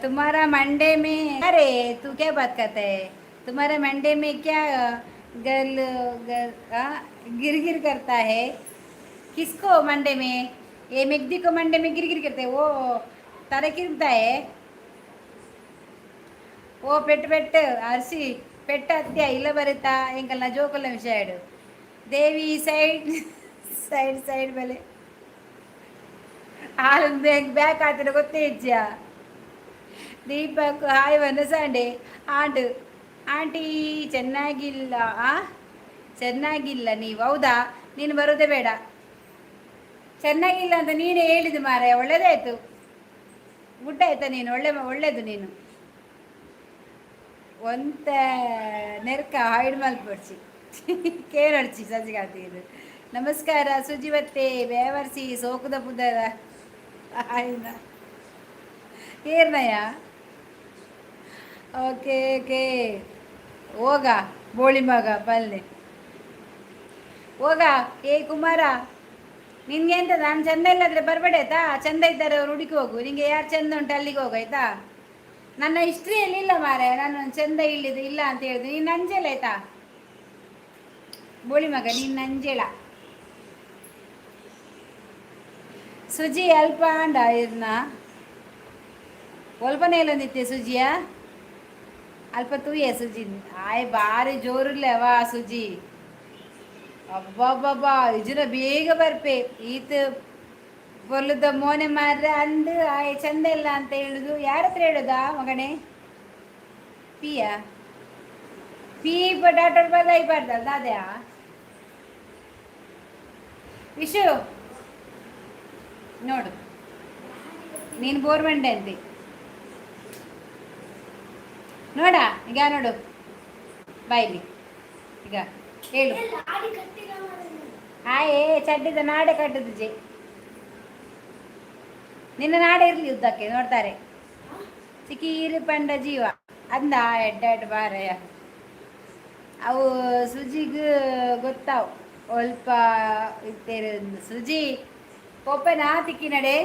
तुम्हारा मंडे में, अरे तू क्या बात करता है? तुम्हारे मंडे में क्या गल गल गिर गिर करता है? किसको मंडे में? ये मेघदी को मंडे में गिर गिर करते हैं? वो तारे गिरता है. ಓ ಪೆಟ್ಟು ಪೆಟ್ಟು ಅರ್ಸಿ ಪೆಟ್ಟ ಅತ್ಯ ಇಲ್ಲ ಬರುತ್ತಾ ಎಂಕಲ್ನ ಜೋಕುಲ ವಿಷಯಡು. ದೇವಿ ಸೈಡ್ ಸೈಡ್ ಸೈಡ್ ಬಲೆ ಹಾಲು ಬ್ಯಾಕ್ ಬ್ಯಾಕ್ ಆತನ ಗೊತ್ತೇ ಇಜ್ಜ. ದೀಪಕ್ ಹಾಯ್ ವನಸಾಂಡೆ ಆಂಡ್ ಆಂಟಿ. ಚೆನ್ನಾಗಿಲ್ಲ. ಆ ಚೆನ್ನಾಗಿಲ್ಲ ನೀವು. ಹೌದಾ? ನೀನು ಬರೋದೇ ಬೇಡ. ಚೆನ್ನಾಗಿಲ್ಲ ಅಂತ ನೀನೇ ಹೇಳಿದ್ದು ಮಾರಾಯ. ಒಳ್ಳೇದಾಯ್ತು. ಗುಡ್ ಆಯ್ತಾ ನೀನು? ಒಳ್ಳೆ ಒಳ್ಳೇದು ನೀನು. ಒಂತ ನೆರ್ಕ ಹಾಯ್ಡ್ ಮಲ್ಪೊಡ್ಚಿ ಕೇನೊಡ್ಚಿ ಸಜಿಗಾತಿ ಇದು. ನಮಸ್ಕಾರ ಸುಜಿವತ್ತೆ ಬೇವರ್ಸಿ ಸೋಕುದ ಪುದರ ಆಯ್ನ ಏರ್ನಯ್ಯ. ಓಕೆ ಓಕೆ, ಹೋಗ ಬೋಳಿ ಮಗ ಪಲ್ಲೆ ಹೋಗ. ಏ ಕುಮಾರ, ನಿನ್ಗೆ ಎಂತ? ನಾನು ಚಂದ ಇಲ್ಲಾದ್ರೆ ಬರಬೇಡ ಆಯ್ತಾ? ಚಂದ ಇದ್ದಾರೆ ಅವ್ರು ಹುಡುಕಿ ಹೋಗು. ನಿಂಗೆ ಯಾರು ಚಂದ ಉಂಟು ಅಲ್ಲಿಗೆ ಹೋಗು ಆಯ್ತಾ? ನನ್ನ ಹಿಸ್ಟ್ರಿಯಲ್ಲಿ ಇಲ್ಲ ಮಾರಾಯ. ನಾನು ಚಂದ ಇಲ್ಲಿದ್ದು ಇಲ್ಲ ಅಂತ ಹೇಳಿದೆ. ನೀನು ನಂಜೇಳ ಆಯ್ತಾ? ಬೋಳಿ ಮಗ, ನೀನು ನಂಜೇಳ. ಸುಜಿ ಅಲ್ಪ ಆಂಡ ಇರ್ನ ಒಲ್ಪನೇಲೊಂದಿತ್ತೆ ಸುಜಿಯಾ. ಅಲ್ಪ ತೂಯೆ ಸುಜಿ. ಆಯ್ ಬಾರಿ ಜೋರುಲ್ಲವಾ ಸುಜಿ. ಅಬ್ಬಬ್ಬಬ್ಬಾ, ಇಜುನ ಬೇಗ ಬರ್ಪೆ. ಈತ ಪೊರ್ಲುದ ಮೋನೆ ಮಾರ್ರೆ ಅಂದು ಆಯ್ ಚಂದ ಇಲ್ಲ ಅಂತ ಹೇಳುದು. ಯಾರ ಹತ್ರ ಹೇಳುದಾ ಮಗನೇ? ಪಿಯ ಪಿ ಡಾಕ್ಟರ್ ಬದಲಾಯಿ ಬಾರ್ದಲ್ಲ ದಾದ್ಯಾ ವಿಶು. ನೋಡು, ನೀನು ಬೋರ್ ಮಂಡೆ ಅಂತೆ. ನೋಡ ಈಗ, ನೋಡು ಬಾಯ್ಲಿ, ಈಗ ಹೇಳು. ಲಾಡಿ ಕಟ್ಟಿಲ್ಲ ಮಾರ್ರೆ. ಆಯೇ ಚಡ್ಡಿದ ನಾಡೆ ಕಟ್ಟುದು ಜೆ. ನಿನ್ನ ನಾಡೆ ಇರ್ಲಿ ಉದ್ದಕ್ಕೆ ನೋಡ್ತಾರೆ. ಚಿಕೀರು ಪಂಡ ಜೀವ ಅಂದ ಎಡ್ಡ ಎಡ್ಡ ಬಾರಯ್ಯ. ಅವು ಸುಜಿಗ್ ಗೊತ್ತಾವ್ ಒಲ್ಪ ಇತ್ತೇರು. ಸುಜಿ ಪೊಪ್ಪೆನಾ ತಿಕ್ಕಿ ನಡೆ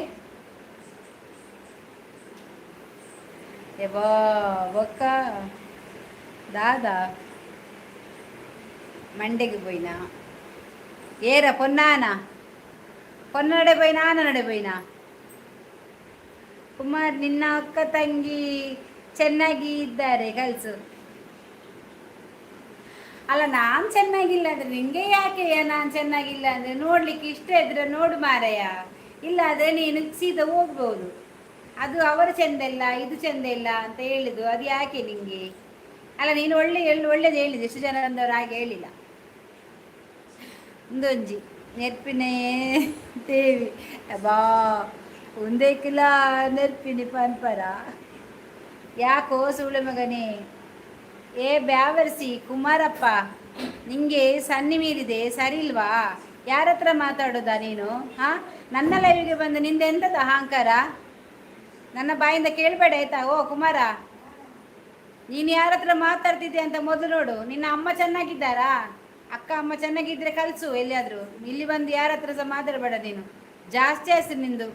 ಎಬಾ ಬೊಕ್ಕ ದಾದಾ ಮಂಡೆಗೆ ಪೋಯಿನಾ? ಏರ ಪೊನ್ನಾನ ಪೊನ್ನಡೆ ಪೋಯಿನ, ಆನನಡೆ ಪೋಯಿನಾ? ಕುಮಾರ್, ನಿನ್ನ ಅಕ್ಕ ತಂಗಿ ಚೆನ್ನಾಗಿ ಇದ್ದಾರೆ ಕಲ್ಸು. ಅಲ್ಲ, ನಾನು ಚೆನ್ನಾಗಿಲ್ಲ ಅಂದ್ರೆ ನಿಂಗೆ ಯಾಕೆಯ? ನಾನು ಚೆನ್ನಾಗಿಲ್ಲ ಅಂದ್ರೆ ನೋಡ್ಲಿಕ್ಕೆ ಇಷ್ಟ ಇದ್ರೆ ನೋಡು ಮಾರಯ್ಯ. ಇಲ್ಲ ಅಂದ್ರೆ ನೀನು ಸೀದಾ ಹೋಗ್ಬೋದು. ಅದು ಅವರು ಚೆಂದ ಇಲ್ಲ, ಇದು ಚೆಂದ ಇಲ್ಲ ಅಂತ ಹೇಳಿದ್ದು ಅದು ಯಾಕೆ ನಿಂಗೆ? ಅಲ್ಲ, ನೀನು ಒಳ್ಳೆ ಒಳ್ಳೇದು ಹೇಳಿದೆ. ಎಷ್ಟು ಜನ ಬಂದವರು ಹಾಗೆ ಹೇಳಿಲ್ಲ. ಒಂದೊಂಜಿ ನೆರ್ಪಿನೇ ದೇವಿ ಬಾ ಒಂದೇಕಿಲ ನೆರ್ಪಿನಿ ಪನ್ಪರ ಯಾಕೋ ಸುಳ್ಳು ಮಗನೇ? ಏ ಬ್ಯಾವರ್ಸಿ ಕುಮಾರಪ್ಪ, ನಿಂಗೆ ಸನ್ನಿ ಮೀರಿದೆ, ಸರಿ ಇಲ್ವಾ? ಯಾರ ಹತ್ರ ಮಾತಾಡೋದಾ ನೀನು? ಹಾಂ, ನನ್ನ ಲೈವಿಗೆ ಬಂದು ನಿಂದ ಎಂಥದ ಅಹಂಕಾರ? ನನ್ನ ಬಾಯಿಂದ ಕೇಳಬೇಡ, ಆಯ್ತಾ? ಓ ಕುಮಾರ, ನೀನು ಯಾರ ಹತ್ರ ಮಾತಾಡ್ತಿದ್ದೆ ಅಂತ ಮೊದಲು ನೋಡು. ನಿನ್ನ ಅಮ್ಮ ಚೆನ್ನಾಗಿದ್ದಾರಾ? ಅಕ್ಕ ಅಮ್ಮ ಚೆನ್ನಾಗಿದ್ರೆ ಕಲಿಸು ಎಲ್ಲಿಯಾದರೂ. ಇಲ್ಲಿ ಬಂದು ಯಾರ ಹತ್ರ ಸಹ ಮಾತಾಡಬೇಡ ನೀನು. ಜಾಸ್ತಿ ಆಯ್ತು ನಿಂದು.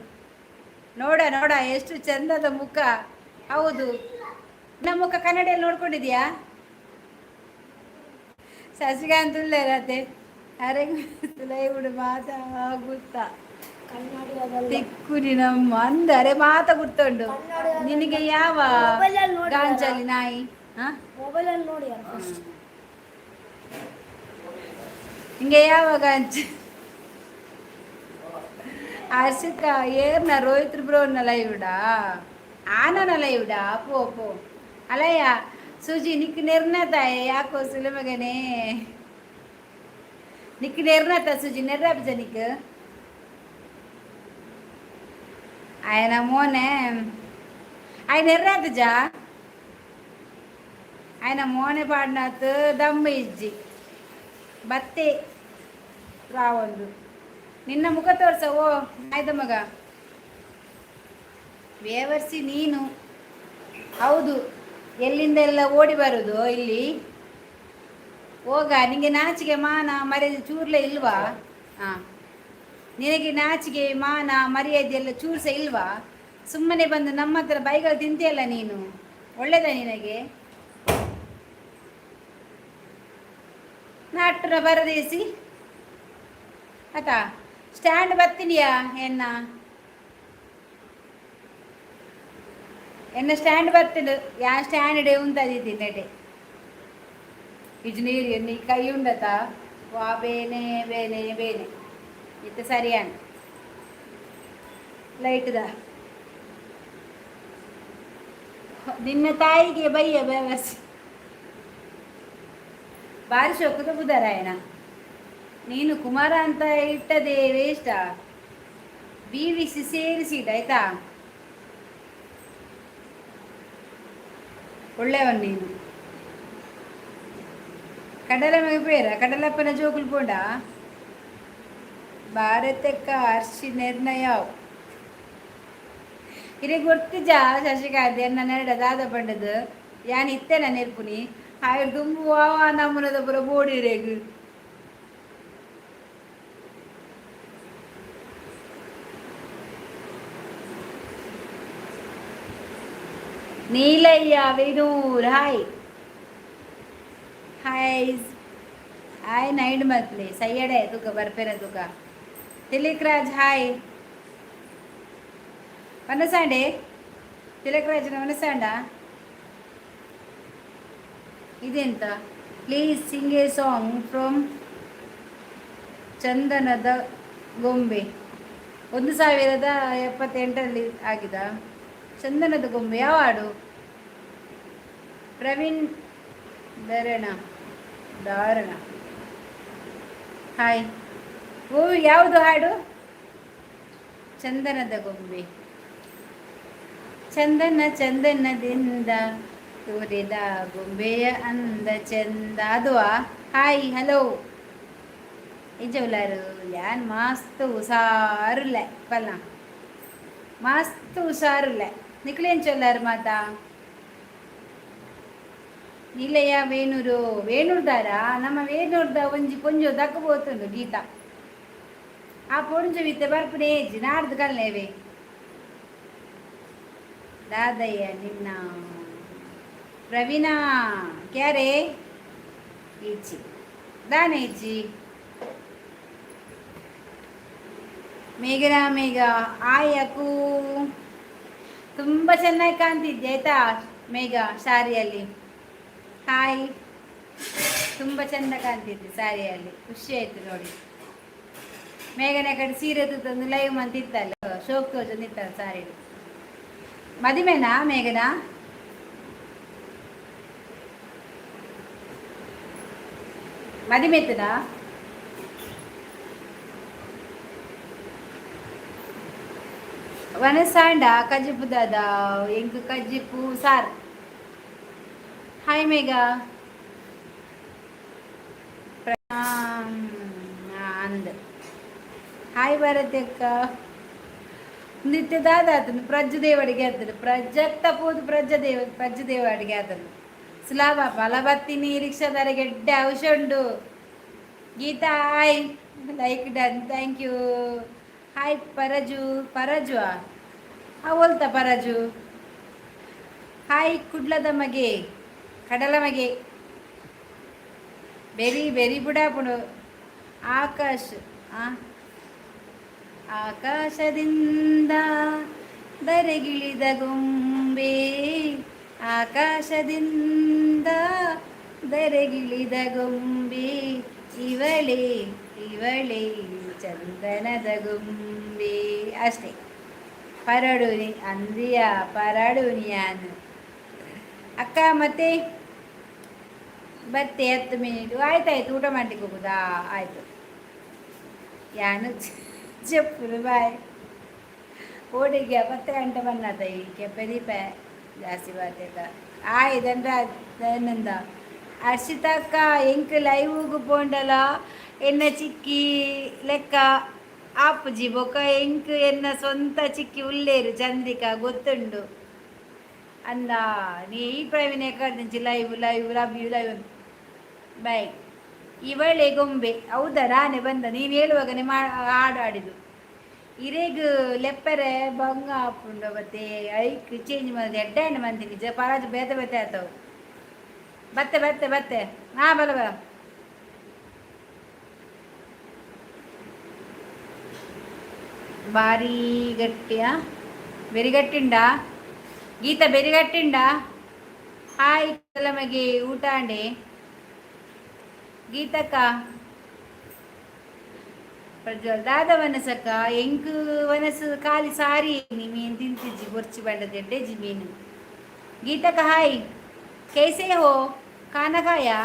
ನೋಡ ನೋಡ, ಎಷ್ಟು ಚಂದದ ಮುಖ. ಹೌದು, ನಮ್ಮ ಮುಖ ಕನ್ನಡಿಯಲ್ಲಿ ನೋಡ್ಕೊಂಡಿದ್ಯಾ? ಶಶಿಕಾಂತ್ ಉಲ್ಲೇರತೆ ಅರೆ ಬಿಡು ಮಾತಾ ಗುತ್ತಾ. ಕನ್ನಡಿ ಅದಲ್ಲ. ತಿಕ್ಕು ನಮ್ಮ ಅಂದರೆ ಮಾತ ಗುರ್ತುಂಡು. ಕನ್ನಡ ನಿನಗೆ ಯಾವ ಮೊಬೈಲಲ್ಲಿ ನೋಡಿದಾರಾ? ಗಾಂಜಲಿ ನಾಯಿ, ಹಾ? ಮೊಬೈಲಲ್ಲಿ ನೋಡಿ ಫಸ್ಟ್. ನಿಂಗೆ ಯಾವ ಗಾಂಜ? ಹರ್ಷಿತಾ, ಏರ್ನ ರೋಹಿತ್ ಬ್ರೋನ ಲೈವ್ಡಾ, ಆನನ ಲೈವ್ಡಾ? ಪೋ ಪೋ. ಅಲಯ್ಯ ಸುಜಿ, ನಿಕ್ ನೆರ್ನತಾಯ ಯಾಕೋ ಸುಲೆ ಮಗನೇ? ನಿಕ್ ನೆರ್ನತ ಸುಜಿ, ನೆರ್ರಾಬ್ಜ ನಿಕ್? ఆయన ಮೋನೆ ఆయన ಎರ್ರಾತಜ. ఆయన ಮೋನೆ ಪಾಡ್ನಾತ್ ದಮ್ಮ ಇಜ್ಜಿ ಬತ್ತೆ ರಾವೊಂದು. ನಿನ್ನ ಮುಖ ತೋರ್ಸ ಓ ಆಯ್ತ ಮಗ. ಬೇವರ್ಸಿ ನೀನು. ಹೌದು, ಎಲ್ಲಿಂದ ಎಲ್ಲ ಓಡಿ ಬರುದು ಇಲ್ಲಿ. ಹೋಗ, ನಿಂಗೆ ನಾಚಿಕೆ ಮಾನ ಮರ್ಯಾದೆ ಚೂರ್ಲೆ ಇಲ್ವಾ? ಹಾಂ, ನಿನಗೆ ನಾಚಿಕೆ ಮಾನ ಮರ್ಯಾದೆ ಎಲ್ಲ ಚೂರು ಸಹ ಇಲ್ವಾ? ಸುಮ್ಮನೆ ಬಂದು ನಮ್ಮ ಹತ್ರ ಬೈಗಳು ತಿಂತೀಯಲ್ಲ ನೀನು, ಒಳ್ಳೇದ ನಿನಗೆ? ನಾಟುನ ಬರದೇಸಿ ಆತಾ ಸ್ಟ್ಯಾಂಡ್ ಬರ್ತೀನಿಯಾ? ಎನ್ನ ಎನ್ನ ಸ್ಟ್ಯಾಂಡ್ ಬರ್ತೀನಿ. ಯಾ ಸ್ಟ್ಯಾಂಡ್ ಇಡೆ ಉಂತದಿದ್ದೀನಿ ನೆಟೆ ಇಜ್ನೀರು ಎನ್ನಿ ಕೈ ಉಂಡತ ವಾ ಬೇನೆ ಬೇನೆ ಬೇನೆ ಇತ್ತ ಸರಿಯಾನ ಲೈಟ್ದ. ನಿನ್ನ ತಾಯಿಗೆ ಬೈಯ ಬೇವಸ್. ಬಾರಿ ಶೋಕದ ಬುಧರಾಯಣ ನೀನು. ಕುಮಾರ ಅಂತ ಇಟ್ಟದೆ ವೇಷ್ಟ. ಬಿ ವಿ ಸಿ ಸೇರಿಸಿಡ, ಆಯ್ತಾ? ಒಳ್ಳೆಯವನು ನೀನು. ಕಡಲ ಮಗ ಪೇರ ಕಡಲಪ್ಪನ ಜೋಕುಲ್ ಪೋಂಡ. ಭಾರತಕ್ಕ ಅರ್ಶಿ ನಿರ್ಣಯ ಇರೆ ಗೊತ್ತಿಜ ಶಶಿಕಾಂತ್ ಎನ್ನ ನೆರಡ ದಾದ ಪಂಡದು ಯಾನ್ ಇತ್ತೆನ ನೆರ್ಪುನಿ ಆಯ್ ದುಂಬು ವಾವ ನಮ್ಮನದ ಪುರ ಬೋಡಿರೇಗು. Neelayya Venur, hi hi hi. Night ಮಲ್ಪಲೆ ಸಯ್ಯಡೆ ತುಕ ಬರ್ಪೇನ ತುಕ. ತಿಲಕ್ ರಾಜ್ ಹಾಯ್. ವನಸಾಂಡೆ ತಿಲಕ್ ರಾಜ್ನ ವನಸಾಂಡ. ಇದೆಂತ? Please sing a song from ಚಂದನದ ಗೊಂಬೆ. 1078ರಲ್ಲಿ ಆಗಿದ ಚಂದನದ ಗೊಂಬೆ ಯಾವ ಹಾಡು? ಪ್ರವೀಣ್ ಧರಣ ಧಾರಣ, ಹಾಯ್. ಓ, ಯಾವುದು ಹಾಡು? ಚಂದನದ ಗೊಂಬೆ. ಚಂದನ ಚಂದನದಿಂದ ತೋರಿದ ಗೊಂಬೆಯ ಅಂದ ಚಂದ ಅದುವಾ? Hi, hello. ಎಂಚ ಯಾನ್ ಮಸ್ತ್ ಹುಷಾರುಲ್ಲೆ ಪಲ್ಲ, ಮಸ್ತ್ ಹುಷಾರುಲ್ಲೆ. ನಿಕ್ಲು ಎಂಚೊಲ್ಲಾರು ಮಾತಾ? ನಿಲಯ ವೇಣೂರು, ವೇಣೂರ್ದಾರ. ನಮ್ಮ ವೇಣೂರ್ದ ಒಂಜಿ ಪೊಂಜೊ ದಕ್ಕ ಪೋತುಂಡು ಗೀತಾ. ಆ ಪೊಂಜು ಇತ್ತೆ ಬರ್ಪುನೆ ಏಜ್ ನಾಡ್ದು ಕಲ್ಲೇವೆ. ದಾದಯ್ಯ ನಿನ್ನ ಪ್ರವೀಣ ಕ್ಯಾರೆ ಈಚಿ ದಾನೆ ಇಜ್ಜಿ. ಮೇಘನಾ, ಮೇಘ ಆಯಕು, ತುಂಬ ಚೆನ್ನಾಗಿ ಕಾಣ್ತಿದ್ದೆ ಆಯ್ತಾ ಮೇಘ ಸಾರಿಯಲ್ಲಿ. ಹಾಯ್, ತುಂಬ ಚೆಂದ ಕಾಣ್ತಿದ್ದೆ ಸಾರಿಯಲ್ಲಿ, ಖುಷಿ ಆಯ್ತು ನೋಡಿ. ಮೇಘನ ಕಡೆ ಸೀರೆ ತಂದು ಲೈವ್ ಮಂತಿತ್ತಲ್ಲ, ಶೋಕ್ ತೋಜೊಂದಿತ್ತಲ್ಲ ಸಾರಿ. ಮದಿಮೆನಾ ಮೇಘನಾ? ಮದಿಮೆತ್ತದಾ? ವನಸಾಂಡ ಕಜಿಪು ದಾದ ಎಂಕ್ ಕಜಿಪು ಸಾರ್. ಹಾಯ್ ಮೇಘ. ಅಂದ್ ಹಾಯ್ ಭಾರತಿ ಅಕ್ಕ. ನಿತ್ಯ ದಾದ ಆತನು ಪ್ರಜ್ಜ ದೇವಡಿಗೆ ಆತನು ಪ್ರಜ್ಜಕ್ತ ಪೋದು ಪ್ರಜ್ಜ ದೇವ ಪ್ರಜ್ಜ ದೇವ ಅಡಿಗೆ ಆತನು. ಸುಲಾಭ ಫಲ ಬತ್ತೀನಿ ರಿಕ್ಷಾದಾರ ಗೆಡ್ಡೆ ಔಷ ಉಂಡು. Geetha hi, like done, thank you. Hi Paraju, Paraju ಆ ಓಲ್ತ ಪರಜು. ಹಾಯ್ ಕುಡ್ಲದ ಮಗೆ, ಕಡಲ ಮಗೆ, ಬೆರಿ ಬೆರಿ ಬುಡಾಪುಡು. ಆಕಾಶ್ ಆ ಆಕಾಶದಿಂದ ಧರೆಗಿಳಿದ ಗೊಂಬೆ, ಆಕಾಶದಿಂದ ಧರೆಗಿಳಿದ ಗೊಂಬೆ, ಇವಳೇ ಇವಳೇ ಚಂದನದ ಗೊಂಬೆ. ಅಷ್ಟೇ. ಪರಡುನಿ ಅಂದಿಯ ಪರಡುನಿಯಾನು ಅಕ್ಕ. ಮತ್ತೆ ಬತ್ತೆ 10 ಮಿನಿಟ್ ಆಯ್ತಾಯ್ತು. ಊಟ ಮಾಡ್ಲಿಕ್ಕೆ ಹೋಗುದಾ? ಆಯಿತು, ಯಾನು చెప్పులు ಬಾಯ್. ಓಡಿಗೆ 10 ಗಂಟೆ ಬನ್ನತ ಈ ಕೆಪ್ಪದೀಪ ಜಾಸ್ತಿ ಬಾತೆದ. ಆಯ್ ದಂಡ ಹರ್ಷಿತಕ್ಕ, ಎಂಕ್ ಲೈವ್ಗ್ ಪೋಂಡಲ ಎನ್ನ ಚಿಕ್ಕಿ ಲೆಕ್ಕ ಆಪುಜಿ. ಬೊಕ ಎಂಕ್ ಎನ್ನ ಸ್ವಂತ ಚಿಕ್ಕಿ ಉಲ್ಲೇರು ಚಂದ್ರಿಕಾ ಗೊತ್ತುಂಡು ಅಂದ. ನೀ ಈ Praveen ಕರ್ದಿಂಚಿ live live love you live bye. ಇವಳೆ ಗೊಂಬೆ ಹೌದಾ? ರಾನೆ ಬಂದ ನೀನು ಹೇಳುವಾಗನೆ ಮಾ ಹಾಡು ಆಡಿದು. ಇರೆಗ್ ಲೆಪ್ಪರೆ ಬಂಗ ಆಪುಂಡು ಮತ್ತೆ ಐಕ್ ಚೇಂಜ್ ಮಾಡಿ ಎಡ್ಡೆ ಮಂದಿ ನಿಜ ಪರಾಜು ಬೇತೆ ಬೇತೆ ಆತವು. ಬತ್ತೆ ಬತ್ತೆ ಬತ್ತೆ. ಹಾ ಬಲ ಬಲ. ಭಾರಿ ಗಟ್ಟಿಯ ಬೆರಿಗಟ್ಟಿಂಡ ಗೀತಾ, ಬೆರಿಗಟ್ಟಿಂಡ. ಹಾಯ್ ಕಲಮಗೆ, ಊಟ ಅಂಡೆ ಗೀತಕ್ಕ? ಪ್ರಜ್ವಲ್ ದಾದ ವನಸಕ್ಕ? ಎಂಕ್ ವನಸು ಖಾಲಿ ಸಾರಿ ಮೀನು ತಿಂತಿಜ್ಜಿ, ಬೊರ್ಚಿ ಬಂಡದ ಎಡ್ಡೆಜ್ಜಿ ಮೀನು. ಗೀತಕ್ಕ ಹಾಯ್, कैसे हो? खाना खाया?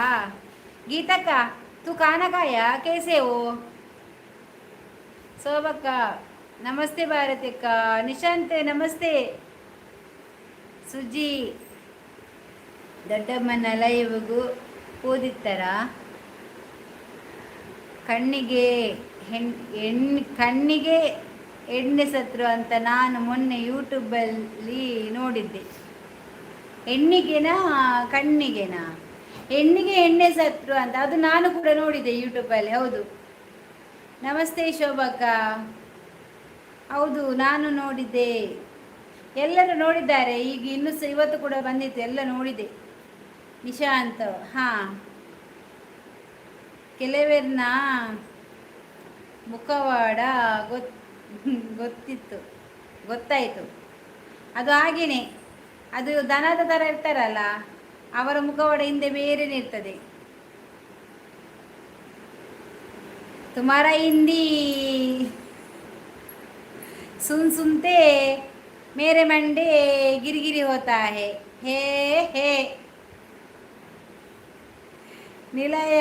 गीतक्का तू खाना खाया? कैसे हो? ಶೋಭಕ್ಕ ನಮಸ್ತೆ. ಭಾರತಿಕ್ಕ, ನಿಶಾಂತ್ ನಮಸ್ತೆ. ಸುಜಿ ದೊಡ್ಡಮ್ಮನ ಲೈವ್ಗೂ ಓದಿತ್ತಾರ? ಕಣ್ಣಿಗೆ ಹೆಣ್ಣು ಕಣ್ಣಿಗೆ ಎಣ್ಣೆ ಸತ್ರು ಅಂತ ನಾನು ಮೊನ್ನೆ ಯೂಟ್ಯೂಬಲ್ಲಿ ನೋಡಿದ್ದೆ. ಹೆಣ್ಣಿಗೆನಾ ಕಣ್ಣಿಗೆನಾ? ಹೆಣ್ಣಿಗೆ ಎಣ್ಣೆ ಸತ್ರು ಅಂತ, ಅದು ನಾನು ಕೂಡ ನೋಡಿದ್ದೆ ಯೂಟ್ಯೂಬಲ್ಲಿ. ಹೌದು. ನಮಸ್ತೆ ಶೋಭಕ್ಕ. ಹೌದು, ನಾನು ನೋಡಿದ್ದೆ, ಎಲ್ಲರೂ ನೋಡಿದ್ದಾರೆ. ಈಗ ಇನ್ನೂ ಸಹ ಇವತ್ತು ಕೂಡ ಬಂದಿತ್ತು, ಎಲ್ಲ ನೋಡಿದೆ. ನಿಶಾಂತ್ ಹಾಂ, ಕೆಲವೆರ್ನ ಮುಖವಾಡ ಗೊತ್ತಿತ್ತು, ಗೊತ್ತಾಯಿತು. ಅದು ಹಾಗೇನೆ, ಅದು ದನದ ಥರ ಇರ್ತಾರಲ್ಲ. ಅವರ ಮುಖವಾಡ ಹಿಂದೆ ಬೇರೆನೇ ಇರ್ತದೆ. तुम्हारा हिंदी सुन सुनते मेरे मंडे गिरगिरी होता है. हे हे ನಿಲಯ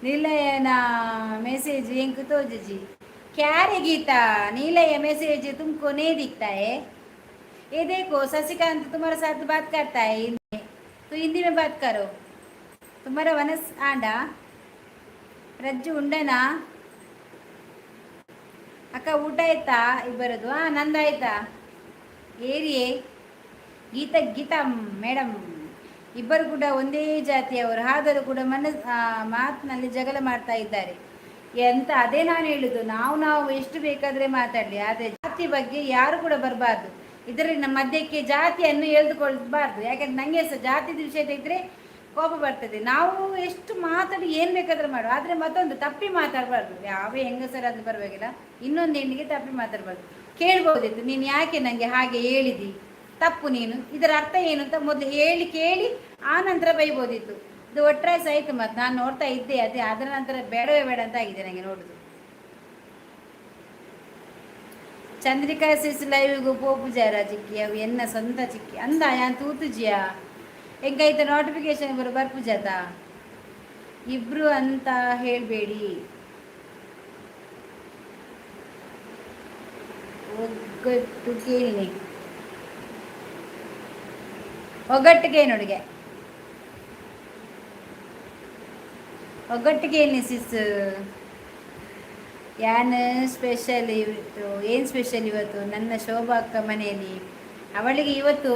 ನಿಲಯನ मैसेज ಎಂಕ್ ತೋಜುಜಿ. क्या रे गीता, नीलय मैसेज तुमको नहीं दिखता है? ये देखो, शशिकांत तुम्हारे साथ बात करता है हिंदी में, तो हिंदी में बात करो. तुम्हारा वनस आंडा ರಜ್ಜು ಉಂಡನಾ ಅಕ್ಕ? ಊಟ ಆಯ್ತಾ ಇಬ್ಬರದು? ಹಾಂ, ನಂದು ಆಯ್ತಾ. ಏರಿಯೇ ಗೀತಾ, ಗೀತಾ ಮೇಡಮ್, ಇಬ್ಬರು ಕೂಡ ಒಂದೇ ಜಾತಿಯವರು, ಆದರೂ ಕೂಡ ಮಾತಿನಲ್ಲಿ ಜಗಳ ಮಾಡ್ತಾ ಇದ್ದಾರೆ ಎಂತ? ಅದೇ ನಾನು ಹೇಳುದು, ನಾವು ನಾವು ಎಷ್ಟು ಬೇಕಾದರೆ ಮಾತಾಡಲಿ, ಆದರೆ ಜಾತಿ ಬಗ್ಗೆ ಯಾರು ಕೂಡ ಬರಬಾರ್ದು. ಇದರಲ್ಲಿ ನಮ್ಮ ಮಧ್ಯಕ್ಕೆ ಜಾತಿಯನ್ನು ಎಳೆದುಕೊಳ್ಬಾರ್ದು. ಯಾಕಂದ್ರೆ ನನಗೆ ಸಹ ಜಾತಿದ ವಿಷಯ ತೆಗೆದ್ರೆ ಕೋಪ ಬರ್ತದೆ. ನಾವು ಎಷ್ಟು ಮಾತಾಡಿ ಏನು ಬೇಕಾದರೂ ಮಾಡು, ಆದರೆ ಮತ್ತೊಂದು ತಪ್ಪಿ ಮಾತಾಡಬಾರ್ದು. ಯಾವ ಹೆಂಗಸರಾದ್ರೂ ಪರವಾಗಿಲ್ಲ, ಇನ್ನೊಂದು ಹೆಣ್ಣಿಗೆ ತಪ್ಪಿ ಮಾತಾಡಬಾರ್ದು. ಕೇಳ್ಬೋದಿತ್ತು, ನೀನು ಯಾಕೆ ನನಗೆ ಹಾಗೆ ಹೇಳಿದಿ, ತಪ್ಪು ನೀನು, ಇದರ ಅರ್ಥ ಏನು ಅಂತ ಮೊದಲು ಹೇಳಿ ಕೇಳಿ ಆ ನಂತರ ಬೈಬೋದಿತ್ತು. ಇದು ಒಟ್ರಾಸ್ ಆಯಿತು. ಮತ್ತು ನಾನು ನೋಡ್ತಾ ಇದ್ದೆ ಅದೇ, ಅದರ ನಂತರ ಬೇಡವೇ ಬೇಡ ಅಂತ ಆಗಿದೆ ನನಗೆ ನೋಡುದು. ಚಂದ್ರಿಕಾ ಸಿಸ್ ಲೈವ್ಗೂ ಪೋಪುಜಾರ ಚಿಕ್ಕಿ? ಅವು ಎನ್ನ ಸ್ವಂತ ಚಿಕ್ಕಿ ಅಂದ ಯಾನ್ ತೂತುಜಿಯಾ? ಹೆಂಗೈತೆ ನೋಟಿಫಿಕೇಶನ್ ಬರು ಬರ್ಪುಜಾತ. ಇಬ್ರು ಅಂತ ಹೇಳಬೇಡಿ. ಒಗ್ಗಟ್ಟು ಕೇಳಿ, ಒಗ್ಗಟ್ಟಿಗೆ ನೋಡಿಗೆ, ಒಗ್ಗಟ್ಟಿಗೆ ಸಿಸ್. ಯಾನ್ ಸ್ಪೆಷಲ್ ಇವತ್ತು? ಏನು ಸ್ಪೆಷಲ್ ಇವತ್ತು ನನ್ನ ಶೋಭಾ ಅಕ್ಕ ಮನೆಯಲ್ಲಿ? ಅವಳಿಗೆ ಇವತ್ತು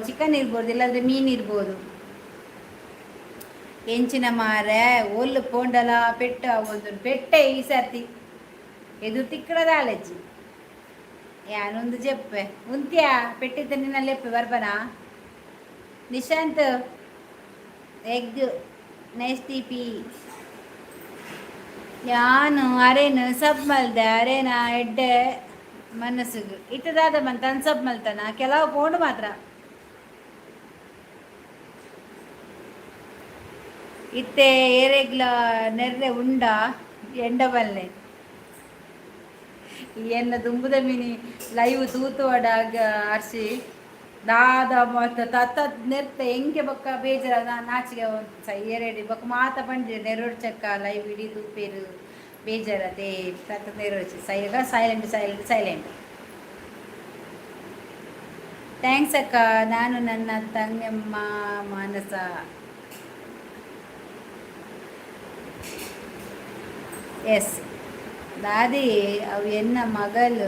ಚಿಕನ್ ಇರ್ಬೋದು, ಇಲ್ಲಾಂದರೆ ಮೀನು ಇರ್ಬೋದು. ಎಂಚಿನ ಮಾರೆ, ಒಲ್ಲು ಪೋಂಡಲ ಪೆಟ್ಟ ಒಂದು ಪೆಟ್ಟೆ ಈ ಸರ್ತಿ ಎದುರು ತಿಕ್ಕಡದ ಆಲಜ್ಜಿ. ಯಾನೊಂದು ಜೆಪ್ಪೆ ಉಂತ್ಯಾ ಪೆಟ್ಟಿದ್ದ ನಿನ್ನ ಲೆಪ್ಪೆ ಬರ್ಬನಾ? ನಿಶಾಂತ್ ಎಗ್ ನೈಸ್ ಟಿ. ಯಾನು ಅರೇನು ಸಬ್ ಮಲ್ದೆ, ಅರೇನ ಎಡ್ಡೆ ಮನಸ್ಸಿಗೆ ಇತ್ತದಾದ ಬಂತ ಅನ್ಸಬ್ ಮಲ್ತಾನ. ಕೆಲವು ಪೋಂಡು ಮಾತ್ರ ಇತ್ತೆ ಏರೆಗ್ಲ ನೆರ್ರೆ ಉಂಡ ಎಂಡ ಬಲ್ಲೆ. ಎನ್ನ ದುಂಬುದ ಮಿನಿ ಲೈವ್ ತೂತುವಡಾಗ ಅರ್ಶಿ ದಾದ ಮತ್ತ ತತ್ತ ನೆರ್ತ ಎಂಕೆ ಬೊಕ್ಕ ಬೇಜಾರ ನಾಚಿಗೆ ಏರೆಡಿ ಬೊಕ್ಕ ಮಾತ ಪಂಡಿದೆ ನೆರೋಡ್ ಚಕ್ಕ ಲೈವ್ ಇಡೀ ತೂಪೇರು ಬೇಜಾರತೆ ತತ್ತ ನೆರೋಚಿ ಸೈಗ ಸೈಲೆಂಟ್ ಸೈಲೆಂಟ್ ಸೈಲೆಂಟ್. Thanks ಅಕ್ಕ. ನಾನು ನನ್ನ ತಂಗಮ್ಮ ಮಾನಸ. ಎಸ್ ದಾದಿ, ಅವು ಎನ್ನ ಮಗಳು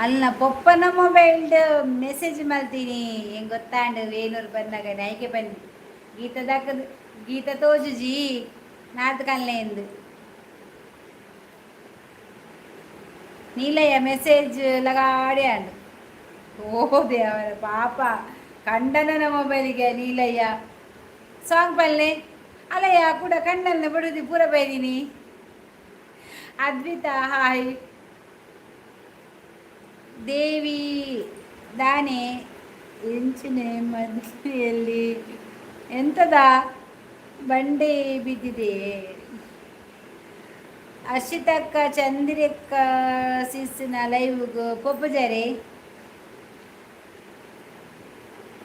ಅಲ್ಲ ಪೊಪ್ಪನ ಮೊಬೈಲ್ಡ್ ಮೆಸೇಜ್ ಮಲ್ತೀನಿ. ಹೆಂಗೆ ಗೊತ್ತಾಂಡು ವೇಣೂರು ಬಂದಾಗ ನೈಕೆ ಬನ್ನಿ. ಗೀತದಾಕದು ಗೀತ ತೋಜುಜಿ ನಾತ್ ಕಲ್ಲೆಂದು. ನೀಲಯ್ಯ ಮೆಸೇಜ್ ಲಗಾಡಿ ಅಂಡು. ಓ ದೇವರ, ಪಾಪ ಕಂಡನ ಮೊಬೈಲಿಗೆ ನೀಲಯ್ಯ ಸಾಂಗ್ ಪಲ್ಲೆ ಅಲ್ಲಯ್ಯ ಕೂಡ ಕಣ್ಣನ್ನ ಬಿಡುದಿ ಪೂರ ಬೈದೀನಿ. ಅದ್ವಿತಾ ಹಾಯ್. ದೇವಿ ದಾನೆ ಎಂಚಿನ ಮದುವೆಯಲ್ಲಿ ಎಂತದ ಬಂಡೆ ಬಿದ್ದಿದೆ? ಅರ್ಷಿತಕ್ಕ, ಚಂದ್ರಕ್ಕ ಸಿಸ್ಸಿನ ಲೈವ್ಗೆ ಪೊಪ್ಪುಜಾರಿ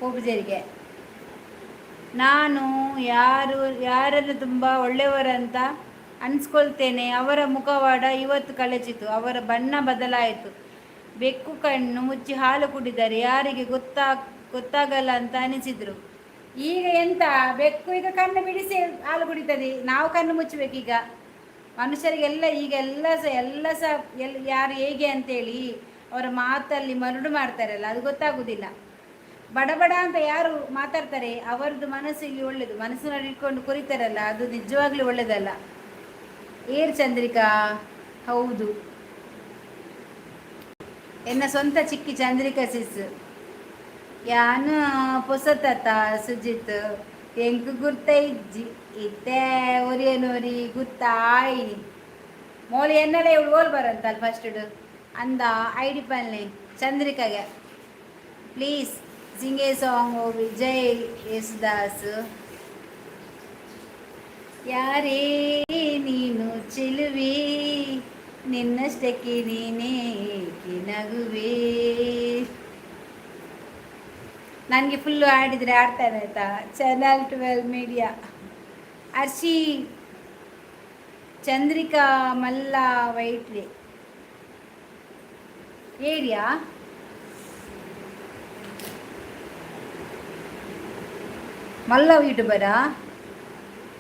ಪೊಪ್ಪುಜಾರಿಗೆ. ನಾನು ಯಾರು ಯಾರನ್ನು ತುಂಬ ಒಳ್ಳೆಯವರಂತ ಅನ್ಸ್ಕೊಳ್ತೇನೆ, ಅವರ ಮುಖವಾಡ ಇವತ್ತು ಕಳಚಿತು. ಅವರ ಬಣ್ಣ ಬದಲಾಯಿತು. ಬೆಕ್ಕು ಕಣ್ಣು ಮುಚ್ಚಿ ಹಾಲು ಕುಡಿದರೆ ಯಾರಿಗೆ ಗೊತ್ತಾಗಲ್ಲ ಅಂತ ಅನಿಸಿದ್ರು. ಈಗ ಎಂತ ಬೆಕ್ಕು ಈಗ ಕಣ್ಣು ಬಿಡಿಸಿ ಹಾಲು ಕುಡಿತದೆ, ನಾವು ಕಣ್ಣು ಮುಚ್ಚಬೇಕೀಗ. ಮನುಷ್ಯರಿಗೆಲ್ಲ ಈಗ ಎಲ್ಲ ಸಹ ಎಲ್ ಯಾರು ಹೇಗೆ ಅಂತೇಳಿ ಅವರ ಮಾತಲ್ಲಿ ಮರುಡು ಮಾಡ್ತಾರಲ್ಲ, ಅದು ಗೊತ್ತಾಗುವುದಿಲ್ಲ. ಬಡ ಬಡ ಅಂತ ಯಾರು ಮಾತಾಡ್ತಾರೆ ಅವರದ್ದು ಮನಸ್ಸು ಇಲ್ಲಿ ಒಳ್ಳೆಯದು. ಮನಸ್ಸಿನಲ್ಲಿ ಇಟ್ಕೊಂಡು ಕುರಿತಾರಲ್ಲ, ಅದು ನಿಜವಾಗ್ಲೂ ಒಳ್ಳೆಯದಲ್ಲ. ಏರ್ ಚಂದ್ರಿಕಾ, ಹೌದು, ಎನ್ನ ಸ್ವಂತ ಚಿಕ್ಕಿ ಚಂದ್ರಿಕಾ ಸಿಸ್. ಯಾನು ಪೊಸತತ ಸುಜಿತ್, ಎಂಕ್ ಗುರ್ತ ಇಜ್ಜಿ. ಇತ್ತೆ ಒರಿಯನೋರಿ ಗುತ್ತಾಯಿನಿ. ಮೋಲಿ ಎನ್ನಲೆ ಇವಳು ಓಲ್ ಬರಂತಲ್ಲ ಫಸ್ಟ್ ಅಂದ ಐಡಿ ಪನ್ಲೆ ಚಂದ್ರಿಕಾಗೆ. Please Sing a song Vijay Yesudas. ಯಾರೇ ನೀನು ಚೆಲುವೆ, ನಿನ್ನಷ್ಟಕ್ಕೆ ನೀನೇಕೆ ನಗುವೆ. ನನಗೆ ಫುಲ್ಲು ಆಡಿದರೆ ಆಡ್ತಾನೆ ಆಯ್ತಾ. ಚಾನಲ್ 12 ಮೀಡಿಯಾ ಅರ್ಶಿ ಚಂದ್ರಿಕಾ ಮಲ್ಲ ವೈಟ್ಲೆ ಏರಿಯಾ. ಮಲ್ಲ ಯೂಟ್ಯೂಬರಾ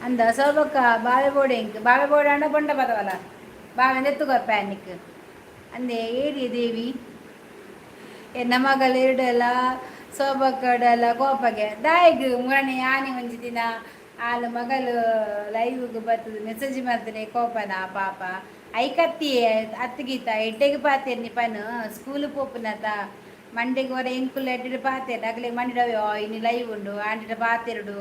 ಅಂದ ಸೋಬಕ್ಕ. ಬಾವೆ ಬೋಡೆ ಇಂಕ್ ಬಾವೆ ಬೋಡೆ ಅಂಡ ಬೊಂಡ ಪದವಲ್ಲ ಬಾವೆ ನೆತ್ತುಗೋ ಪ್ಯಾನಿಕ್ ಅಂದೆ. ಏರಿಯ ದೇವಿ ಎನ್ನ ಮಗಳು ಇಡಲ ಸೋಬಕ್ಕಡಲ ಕೋಪಗೆ ದಾಯಿಗ್ ಮುರಣೆ ಆನೆ. ಒಂಜಿ ದಿನ ಆಲು ಮಗಲು ಲೈವ್ಗೆ ಬರ್ತದೆ, ಮೆಸೇಜ್ ಮಾಡ್ತಾನೆ. ಕೋಪನ ಪಾಪ ಐಕತ್ತಿ ಅತ್ತು ಗೀತ ಎಡ್ಡೆಗೆ ಪಾತೇರ್ನಿ ಪನ್ ಸ್ಕೂಲ್ ಪೋಪುನತ ಮಂಡೆಗೆ ಹೊರ ಎಂಕುಲ್ ಎಡ್ಡೆ ಪಾತೇರ್ ಅಗಲೆ ಮಂಡಿಡವೆ ಇನ್ನು ಲೈವ್ ಉಂಡು ಆಂಡಿಡ ಪಾತೆರಡು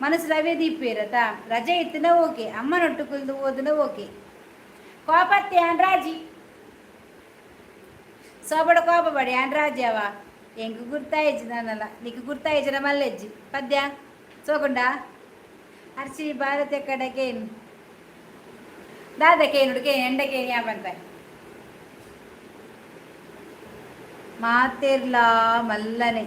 ಮನಸ್ಸು ರವೆ ದೀಪೇರತ. ರಜೆ ಇತ್ತನ ಓಕೆ, ಅಮ್ಮನೊಟ್ಟು ಕುಲ್ದು ಓದುನ ಓಕೆ. ಕೋಪತ್ತೆ ಆನ್ ರಾಜಿ ಸೋಬಡ ಕೋಪ ಬಡಿ ಆನ್ ರಾಜಿ ಅವ ಎಂಕ್ ಗುರ್ತಾಯಿಜ್ಜಿ ನಾನಲ್ಲ ನಿಕ್ ಗುರ್ತಾಯಿಜ್ಜಿನ ಮಲ್ಲೆಜ್ಜಿ ಪದ್ಯ ಸೋಗುಂಡ. ಅರ್ಚಿ ಭಾರತ ಕಡೆಗೇನು ದಾದ ಕೇನುಡು ಕೆ ಎಂಡ ಕೇನ್ ಯಾ ಬಂತ ಮಾತೆರ್ಲಾ ಮಲ್ಲನೆ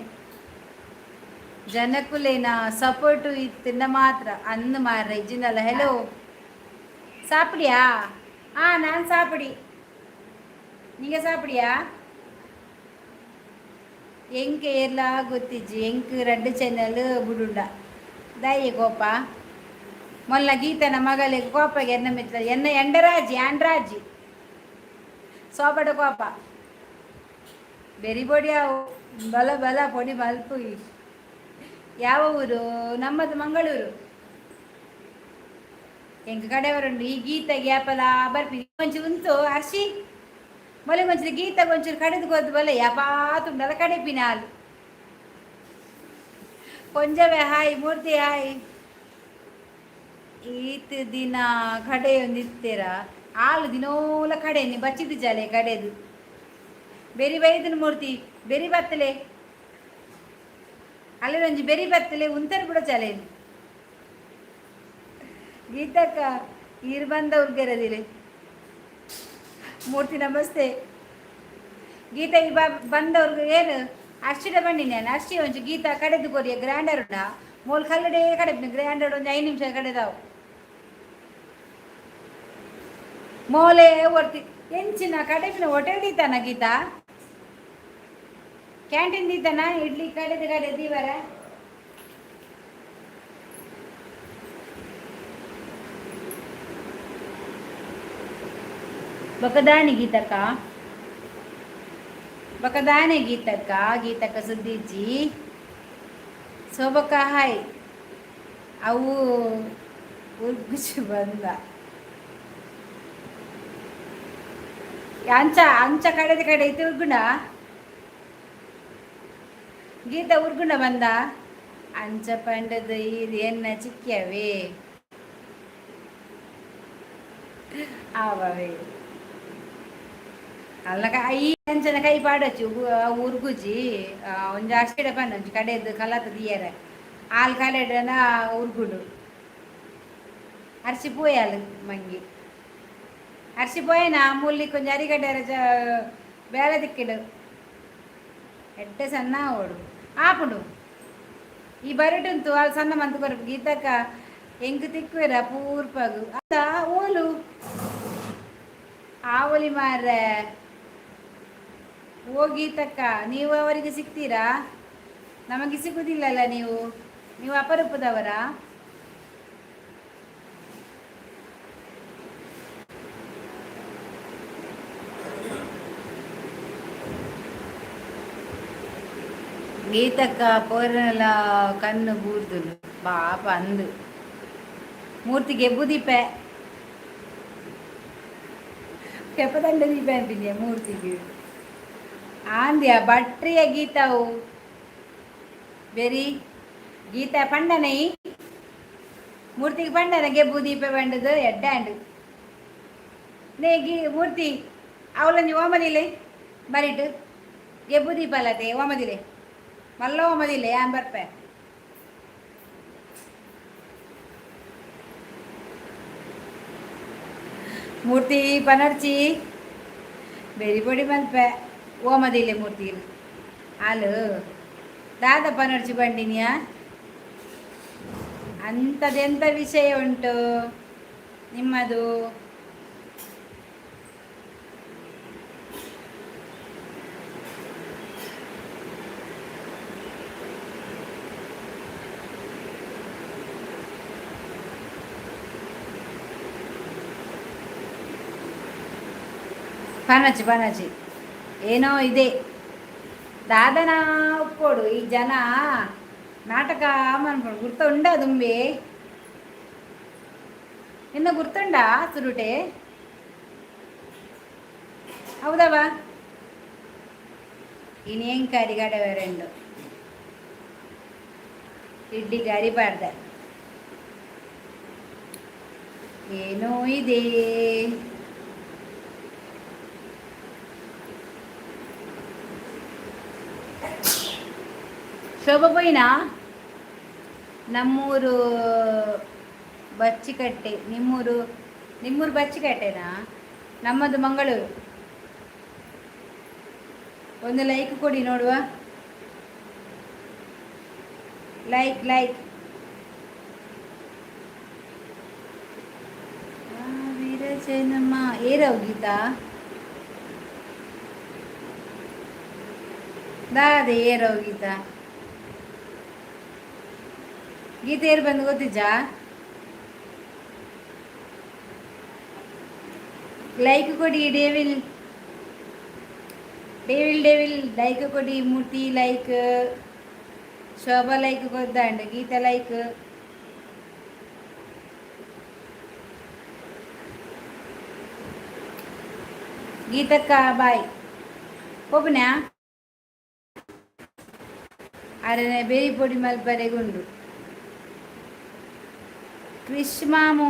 ಜನಕುಲೇನ ಸಪೋರ್ಟು ಇತ್ತಿನ ಮಾತ್ರ ಅನ್ನು ಮಾರ್ರೆ ಇಜ್ಜಿನಲ್ಲ. ಹೆಲೋ, ಸಾಪಿಡಿಯಾ? ಆ ನಾನು ಸಾಪಿಡಿ, ನೀಗ ಸಾಪಿಡಿಯಾ? ಎಂಕ್ ಏರ್ಲಾ ಗೊತ್ತಿಜ್ಜಿ. ಎಂಕ್ ರಡ್ಡ್ ಚಾನಲ್ ಬುಡುಂಡ ದಾಯೆ ಕೋಪ? ಮೊಲ್ಲ ಗೀತನ ಮಗಳಿಗೆ ಕೋಪಗೆ ಎನ್ನ ಮಿತ್ರ ಎನ್ನ ಎಂಡರಾಜಿ ಆಂಡ್ರಾಜಿ ಸೋಬಡ ಕೋಪ ಬೆರಿ ಬೊಡಿ ಅವು ಬಲ ಬಲ ಪೊಡಿ ಮಲ್ಪು. ಯಾವ ಊರು? ನಮ್ಮದು ಮಂಗಳೂರು. ಎಂಕ್ ಕಡೆಯವರುಂಡು. ಈ ಗೀತ ಗ್ಯಾಪಲ ಬರ್ಪಿ ಒಂಚಿ ಉಂತು ಅರ್ಶಿ ಮೊಲೆ ಒಂಚೂರು ಗೀತ ಒಂಚೂರು ಕಡೆದು ಕೊದ್ದು ಬಲ್ಲ ಯಪಾತುಂಡಲ ಕಡೆಪಿನ ಹಾಲು ಕೊಂಜವೇ. ಹಾಯ್ ಮೂರ್ತಿ, ಹಾಯ್. ಈತ್ ದಿನ ಕಡೆ ಒಂದಿತ್ತೀರ ಆಲು ದಿನೋಲ ಕಡೆ ಬಚ್ಚಿದ್ದು ಜಾಲೆ ಕಡೆದು ಬೆರಿ ಬೈದನ ಮೂರ್ತಿ ಬೆರಿ ಬತ್ತಲೆ ಅಲ್ಲಿ ಒಂಜಿ ಬೆರಿ ಬತ್ತಲೆ ಉಂತರು ಕೂಡ ಚಾಲೆ. ಗೀತಕ್ಕ ಈರ್ ಬಂದ ಉರ್ಗೆರದಿಲೆ. ಮೂರ್ತಿ ನಮಸ್ತೆ. ಗೀತ ಈ ಬಂದವ್ರಿಗೆ ಏನು ಅರ್ಶಿಡ ಬನ್ನಿ ನಾನು ಅರ್ಶಿ ಒಂಚು ಗೀತ ಕಡೆದು ಕೊರಿಯ ಗ್ರೈಂಡರ್ ಉಂಡ ಮೂಲ ಕಲ್ಲಡೆ ಕಡೆ ಗ್ರೈಂಡರ್ ಒಂದು 5 ನಿಮಿಷ ಕಡೆದಾವು. ಮೋಲೆ ಒರ್ತಿ ಎಂಚಿನ ಕಡೆಪಿನ ಹೋಟೆಲ್ ದೀತಾನ ಗೀತಾ, ಕ್ಯಾಂಟೀನ್ ದೀತಾನ ಇಡ್ಲಿ ಕಡೆದು ಕಡೆ ದೀವರ. ಬಕದಾನಿ ಗೀತಕ್ಕ, ಬಕದಾನೆ ಗೀತಕ್ಕ. ಗೀತಕ್ಕ ಸುದ್ದಿಜ್ಜಿ. ಸೋಬಕ್ಕ ಹಾಯ್. ಅವು ಉರ್ಗುಚಿ ಬಂದ ಅಂಚ ಅಂಚ ಕಡೆದ ಕಡೆ ಇತ್ತು ಉರ್ಗುಂಡ ಗೀತ ಉರ್ಗುಂಡ ಬಂದ ಅಂಚ ಪಂಡದ ಇದು ಎನ್ನ ಚಿಕ್ಕವೇ ಆವವೇ ಅಲ್ಲ ಈ ಅಂಚನ ಕೈ ಪಾಡೊಚ್ಚು ಉರ್ಗುಜಿ ಒಂಜಿ ಅಷ್ಟಿಡ ಪನ್ನ ಒಂಜಿ ಕಡೆದು ಕಲತ ದಿಯರೆ ಆಲ್ ಕಲೆಡನ ಉರ್ಗುಡು ಅರ್ಶಿ ಪೋಯಾಲು ಮಂಗಿ ಅರ್ಶಿ ಪೋಯನ ಮುಲ್ಲಿ ಕೊಂಚ ಅರಿಗಡ್ಡೆ ಬೇಲೆ ದಿಕ್ಕಿಡು ಎಡ್ಡೆ ಸಣ್ಣ ಓಡು ಆಪುಂಡು. ಈ ಬರಟುಂತು ಅಲ್ಲಿ ಸಣ್ಣ ಮಂತ್ ಕೊರಪು. ಗೀತಕ್ಕ ಎಂಕ್ ತಿಕ್ಕುವೆರ ಪೂರ್ಪಗು ಅದ ಓಲು ಆವಲಿ ಮಾರ್ರೆ. ಓ ಗೀತಕ್ಕ, ನೀವು ಅವರಿಗೆ ಸಿಗ್ತೀರಾ? ನಮಗೆ ಸಿಗುದಿಲ್ಲಲ್ಲ ನೀವು. ನೀವು ಅಪರೂಪದವರಾ? ಗೀತಕ್ಕ ಪೋರನೆಲ್ಲ ಕಣ್ಣು ಬೂರ್ದುಂಡು ಪಾಪ ಅಂದು. ಮೂರ್ತಿ ಗೆಬ್ಬು ದೀಪೆ ಕೆಪ್ಪದಂಡ ದೀಪ ಅಂತೀನಿ ಮೂರ್ತಿಗೆ ಆಂದ್ಯ ಬಟ್ರಿಯ ಗೀತಾವು ಬೆರಿ ಗೀತಾ ಪಂಡನೈ ಮೂರ್ತಿಗೆ ಪಂಡನ ಗೆಬ್ಬು ದೀಪ ಪಂಡದು ಎಡ್ಡಾಂಡು ನೇ ಗೀ ಮೂರ್ತಿ ಅವಳೊಂಜಿ ಓಮದಿಲೆ ಬರಿಟು ಗೆಬ್ಬು ದೀಪ ಅಲ್ಲತೆ ಓಮದಿಲೆ. ಮಲ್ಲೋ ಮದಿಲ್ಲ ಯಾನ್ ಬರ್ಪೆ. ಮೂರ್ತಿ ಪನರ್ಚಿ ಬೆರಿ ಪೊಡಿ ಮಲ್ಪೆ ಓಮದಿಲ್ಲ ಮೂರ್ತಿ ಹಾಲು ದಾದ ಪನರ್ಚಿ ಬಂಡಿನಿಯಾ? ಅಂಥದ್ದೆಂಥ ವಿಷಯ ಉಂಟು ನಿಮ್ಮದು? ಪನಚಿ ಪನಚಿ ಏನೋ ಇದೆ ದಾದನ ಒಪ್ಪೋಡು. ಈ ಜನ ನಾಟಕ ಮನ್ಪೊಡು. ಗುರ್ತ ಉಂಡ ದುಂಬೆ? ನಿನ್ನ ಗುರ್ತುಂಡಾ ಸುರುಟೆ? ಹೌದವ. ಇನೇಂ ಕರಿಗಡೆ ರೆಂಡು ಇಡ್ಲಿ ಗರಿ ಪಾಡ್ದೆ. ಏನೋ ಇದೆ. ಶೋಭಾ ಪೋಯಿನಾ? ನಮ್ಮೂರು ಬಚ್ಚಿಕಟ್ಟೆ. ನಿಮ್ಮೂರು? ನಿಮ್ಮೂರು ಬಚ್ಚಿಕಟ್ಟೆನಾ? ನಮ್ಮದು ಮಂಗಳೂರು. ಒಂದು ಲೈಕ್ ಕೊಡಿ ನೋಡುವ. Like like. ವೀರಜನಮ್ಮ ಏರವು ಗೀತಾ ದಾದ ಏರವು ಗೀತಾ? ಗೀತೆ ಏರು ಬಂದು ಗೊತ್ತಿಜ್ಜಾ? ಲೈಕ್ ಕೊಡಿ. ಡೇವಿಲ್ ಡೇವಿಲ್ ಡೇವಿಲ್ ಲೈಕ್ ಕೊಡಿ. ಮೂರ್ತಿ ಲೈಕ್, ಶೋಭಾ ಲೈಕ್ ಕೊದ್ದಾಂಡ್, ಗೀತಾ ಲೈಕ್. ಗೀತಕ್ಕ ಬಾಯ್. ಪೋಪುನ್ಯಾ? ಅರನೆ ಬೇರಿ ಪೊಡಿ ಮಲ್ಪರೆಗುಂಡು. ಕೃಷ್ಮಾಮು.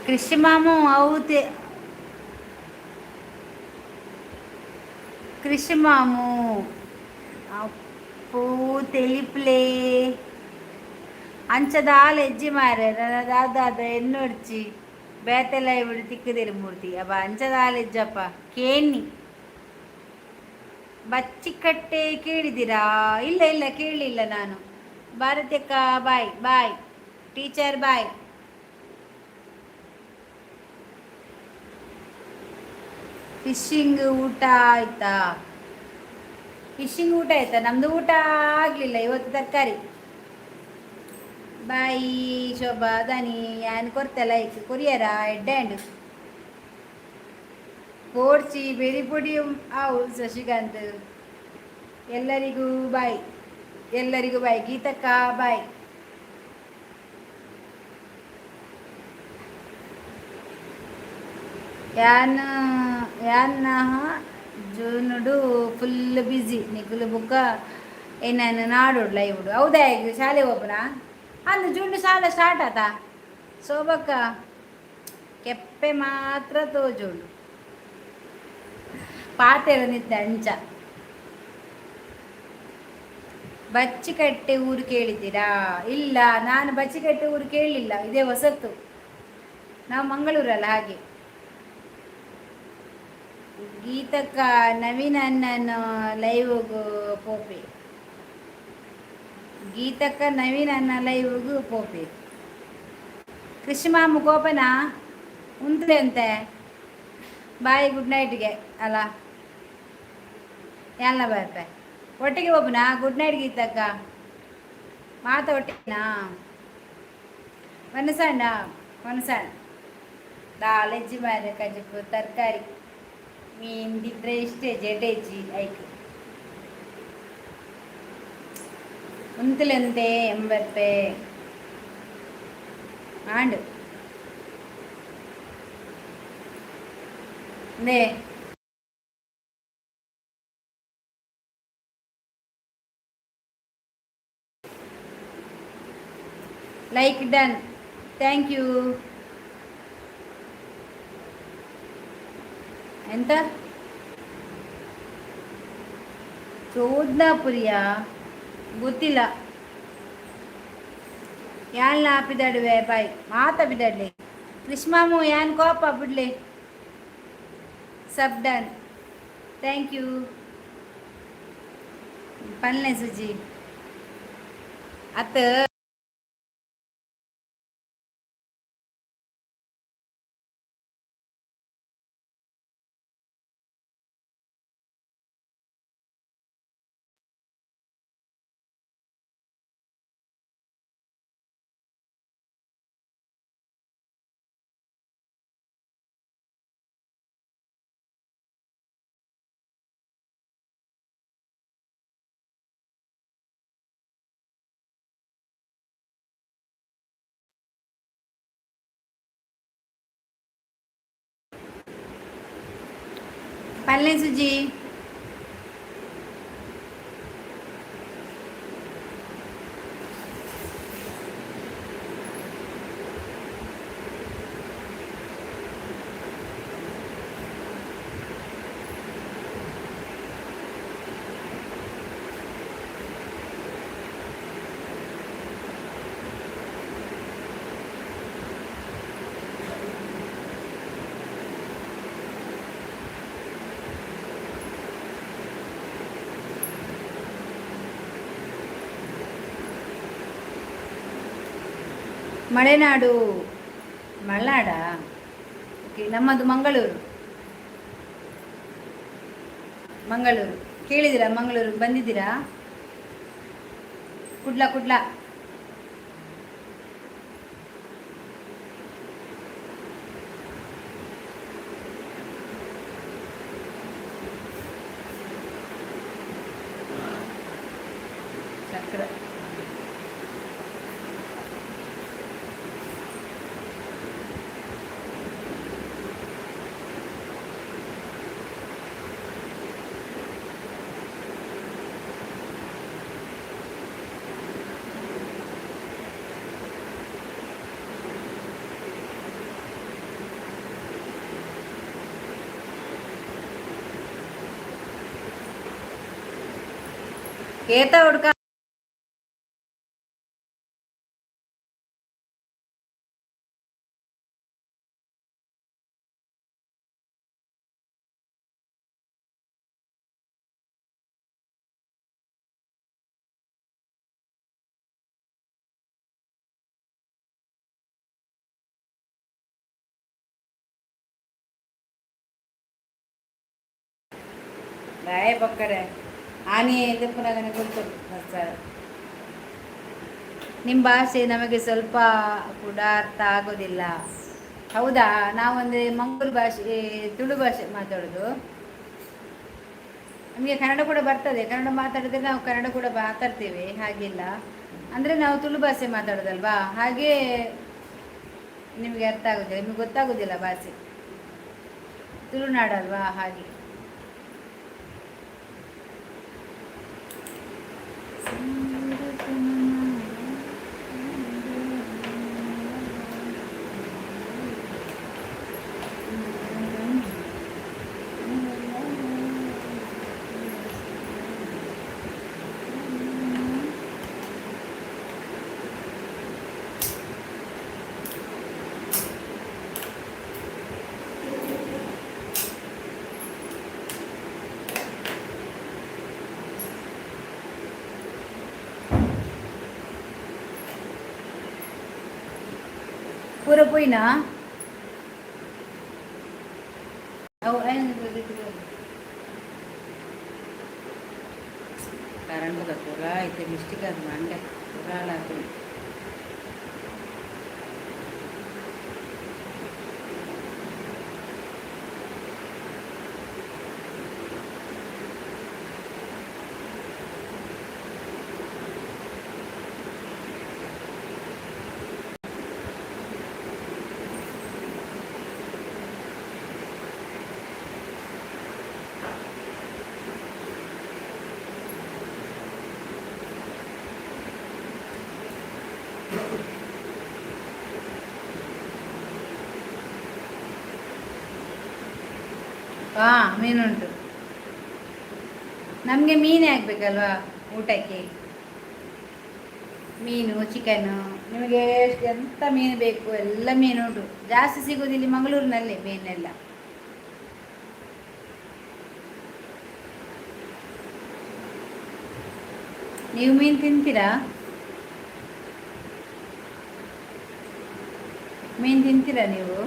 ಕೃಷ್ಣಮಾಮು ಹೌದೇ? ಕೃಷ್ಣಮಾಮು ಅಪ್ಪು ತೆಲಿಪ್ಲೆ ಅಂಚದಾಲ ಎಜ್ಜಿ ಮಾರೆ. ದಾದ ಎನ್ನೊಡ್ಚಿ ಬೇತೆಲ್ಲ ಇವಿಡು ತಿಕ್ಕದಿರು ಮೂರ್ತಿ ಅಬ್ಬ. ಅಂಚದಾಲ ಎಜ್ಜಪ್ಪ ಕೇಣಿ. ಬಚ್ಚಿಕಟ್ಟೆ ಕೇಳಿದ್ದೀರಾ? ಇಲ್ಲ ಇಲ್ಲ, ಕೇಳಲಿಲ್ಲ ನಾನು. ಭಾರತಕ್ಕ bye bye, teacher bye. Fishing ಊಟ ಆಯ್ತಾ? ಫಿಶಿಂಗ್ ಊಟ ಆಯ್ತಾ? ನಮ್ಮದು ಊಟ ಆಗಲಿಲ್ಲ ಇವತ್ತು, ತರಕಾರಿ. ಬಾಯ್ ಶೋಭಾ ದನಿ. ಯಾನ್ ಕೊರ್ತೆ ಲೈಕ್ ಕೊರಿಯರ ಎಡ್ಡೆ ಪೋಡ್ಚಿ ಬೆರಿ ಪೊಡಿ ಆವು. ಶಶಿಕಾಂತ್ ಎಲ್ಲರಿಗೂ ಬಾಯ್, ಎಲ್ಲರಿಗೂ ಬಾಯ್. ಗೀತಕ್ಕ ಬಾಯ್. ಯಾನ್ ಯಾನ್ನ ಜೂನುಡು ಫುಲ್ ಬ್ಯುಸಿ ನಿಕುಲು ಬುಕ್ಕ ಏನೇನು ನಾಡೋಡು ಲೈವ್ಡು. ಹೌದಾ? ಈಗ ಶಾಲೆ ಓಪನಾ ಅಂದು ಜೂನ್ ಶಾಲೆ ಸ್ಟಾರ್ಟ್ ಆತ. ಶೋಭಕ್ಕ ಕೆಪ್ಪೆ ಮಾತ್ರ ತೋಜುಂಡು ಪಾತೆರ ನಿತ್ಯ ಅಂಚ. ಬಚ್ಚಿಕಟ್ಟೆ ಊರು ಕೇಳಿದ್ದೀರಾ? ಇಲ್ಲ, ನಾನು ಬಚ್ಚಿಕಟ್ಟೆ ಊರು ಕೇಳಲಿಲ್ಲ, ಇದೇ ಹೊಸತು. ನಾವು ಮಂಗಳೂರಲ್ಲ ಹಾಗೆ. ಗೀತಕ್ಕ, ನವೀನ್ ಅಣ್ಣನ ಲೈವ್ಗೂ ಪೋಪಿ. ಗೀತಕ್ಕ, ನವೀನ್ ಅಣ್ಣ ಲೈವ್ಗೂ ಪೋಪಿ. ಕೃಷಿ ಮಾಮು ಕೋಪನ ಉಂತ್ಲೆ ಅಂತೆ. ಬಾಯ್, ಗುಡ್ ನೈಟ್ಗೆ ಅಲ್ಲ ಎಲ್ಲ ಬರ್ಪೆ. ಒಟ್ಟಿಗೆ ಒಬ್ಬನಾ? ಗುಡ್ ನೈಟ್ ಗೀತಕ್ಕ. ಮಾತ ಒಟ್ಟಿಗೆನಾ? ಒನಸಣ್ಣ ಒನಸಣ್ಣ ದಾಲೆಜ್ಜಿ ಮಾರೆ. ಕಜಿಪು, ತರಕಾರಿ, ಮೀನ್ ದಿದ್ರೆ ಇಷ್ಟೇ. ಜೆಟೇಜಿ ಐಕ್ ಉಂತುಲೆಂತೆ ಎಂಬರ್ಪೆ ಆಂಡು ನೇ. Like done, thank you. ಎಂತ ಚೋದ್ನಾಪುರಿಯಾ? ಗೊತ್ತಿಲ್ಲ. ಯಾನ್ಲ ಆಪಿದಾಡುವೆ. ಬಾಯ್ ಮಾತ ಬಿದಾಡ್ಲಿ. ಕೃಷ್ಣಮಾಮು, ಯಾನ್ ಕೋಪ ಬಿಡ್ಲಿ. ಸಬ್ ಡನ್, thank you. ಪನ್ಲೆ ಸುಜಿ ಅತ್ತ. ಪನ್ಲೆ ಸುಜಿ. ಮಲೆನಾಡು, ಮಲೆನಾಡ. ಓಕೆ, ನಮ್ಮದು ಮಂಗಳೂರು. ಮಂಗಳೂರು ಕೇಳಿದ್ದೀರಾ? ಮಂಗಳೂರು ಬಂದಿದ್ದೀರಾ? ಕುಡ್ಲ, ಕುಡ್ಲ. ಸಕ್ಕರೆ. ಏತ ಹುಡ್ಕ. ದಾಯ ಪಕ್ಕಡೆ ಆನಿ ಪುನಗನೆ ಸರ್. ನಿಮ್ಮ ಭಾಷೆ ನಮಗೆ ಸ್ವಲ್ಪ ಕೂಡ ಅರ್ಥ ಆಗೋದಿಲ್ಲ. ಹೌದಾ? ನಾವಂದರೆ ಮಂಗಳೂರು ಭಾಷೆ, ತುಳು ಭಾಷೆ ಮಾತಾಡೋದು. ನಮಗೆ ಕನ್ನಡ ಕೂಡ ಬರ್ತದೆ. ಕನ್ನಡ ಮಾತಾಡಿದ್ರೆ ನಾವು ಕನ್ನಡ ಕೂಡ ಮಾತಾಡ್ತೇವೆ, ಹಾಗಿಲ್ಲ. ಅಂದರೆ ನಾವು ತುಳು ಭಾಷೆ ಮಾತಾಡೋದಲ್ವಾ, ಹಾಗೆ ನಿಮಗೆ ಅರ್ಥ ಆಗೋದಿಲ್ಲ, ನಿಮಗೆ ಗೊತ್ತಾಗೋದಿಲ್ಲ ಭಾಷೆ. ತುಳುನಾಡಲ್ವಾ, ಹಾಗೆ. ಪೂರ ಪೋಯಿನಾ? ಅವು ಕರೆಂಟ್ ಪೂರ ಐತೆ, ಮಿಸ್ಟೇಕ್ ಅದು ಮಂಡೆ ಪೂರ ಹಾಳಾಗ್ತದೆ. ಹಾ, ಮೀನುಂಟು. ನಮಗೆ ಮೀನೇ ಆಗಬೇಕಲ್ವಾ ಊಟಕ್ಕೆ? ಮೀನು, ಚಿಕನು, ನಿಮಗೆ ಎಷ್ಟು ಎಂಥ ಮೀನು ಬೇಕು ಎಲ್ಲ ಮೀನು ಉಂಟು. ಜಾಸ್ತಿ ಸಿಗೋದು ಇಲ್ಲಿ ಮಂಗಳೂರಿನಲ್ಲಿ ಮೀನೆಲ್ಲ. ನೀವು ಮೀನು ತಿಂತೀರಾ? ಮೀನು ತಿಂತೀರಾ ನೀವು?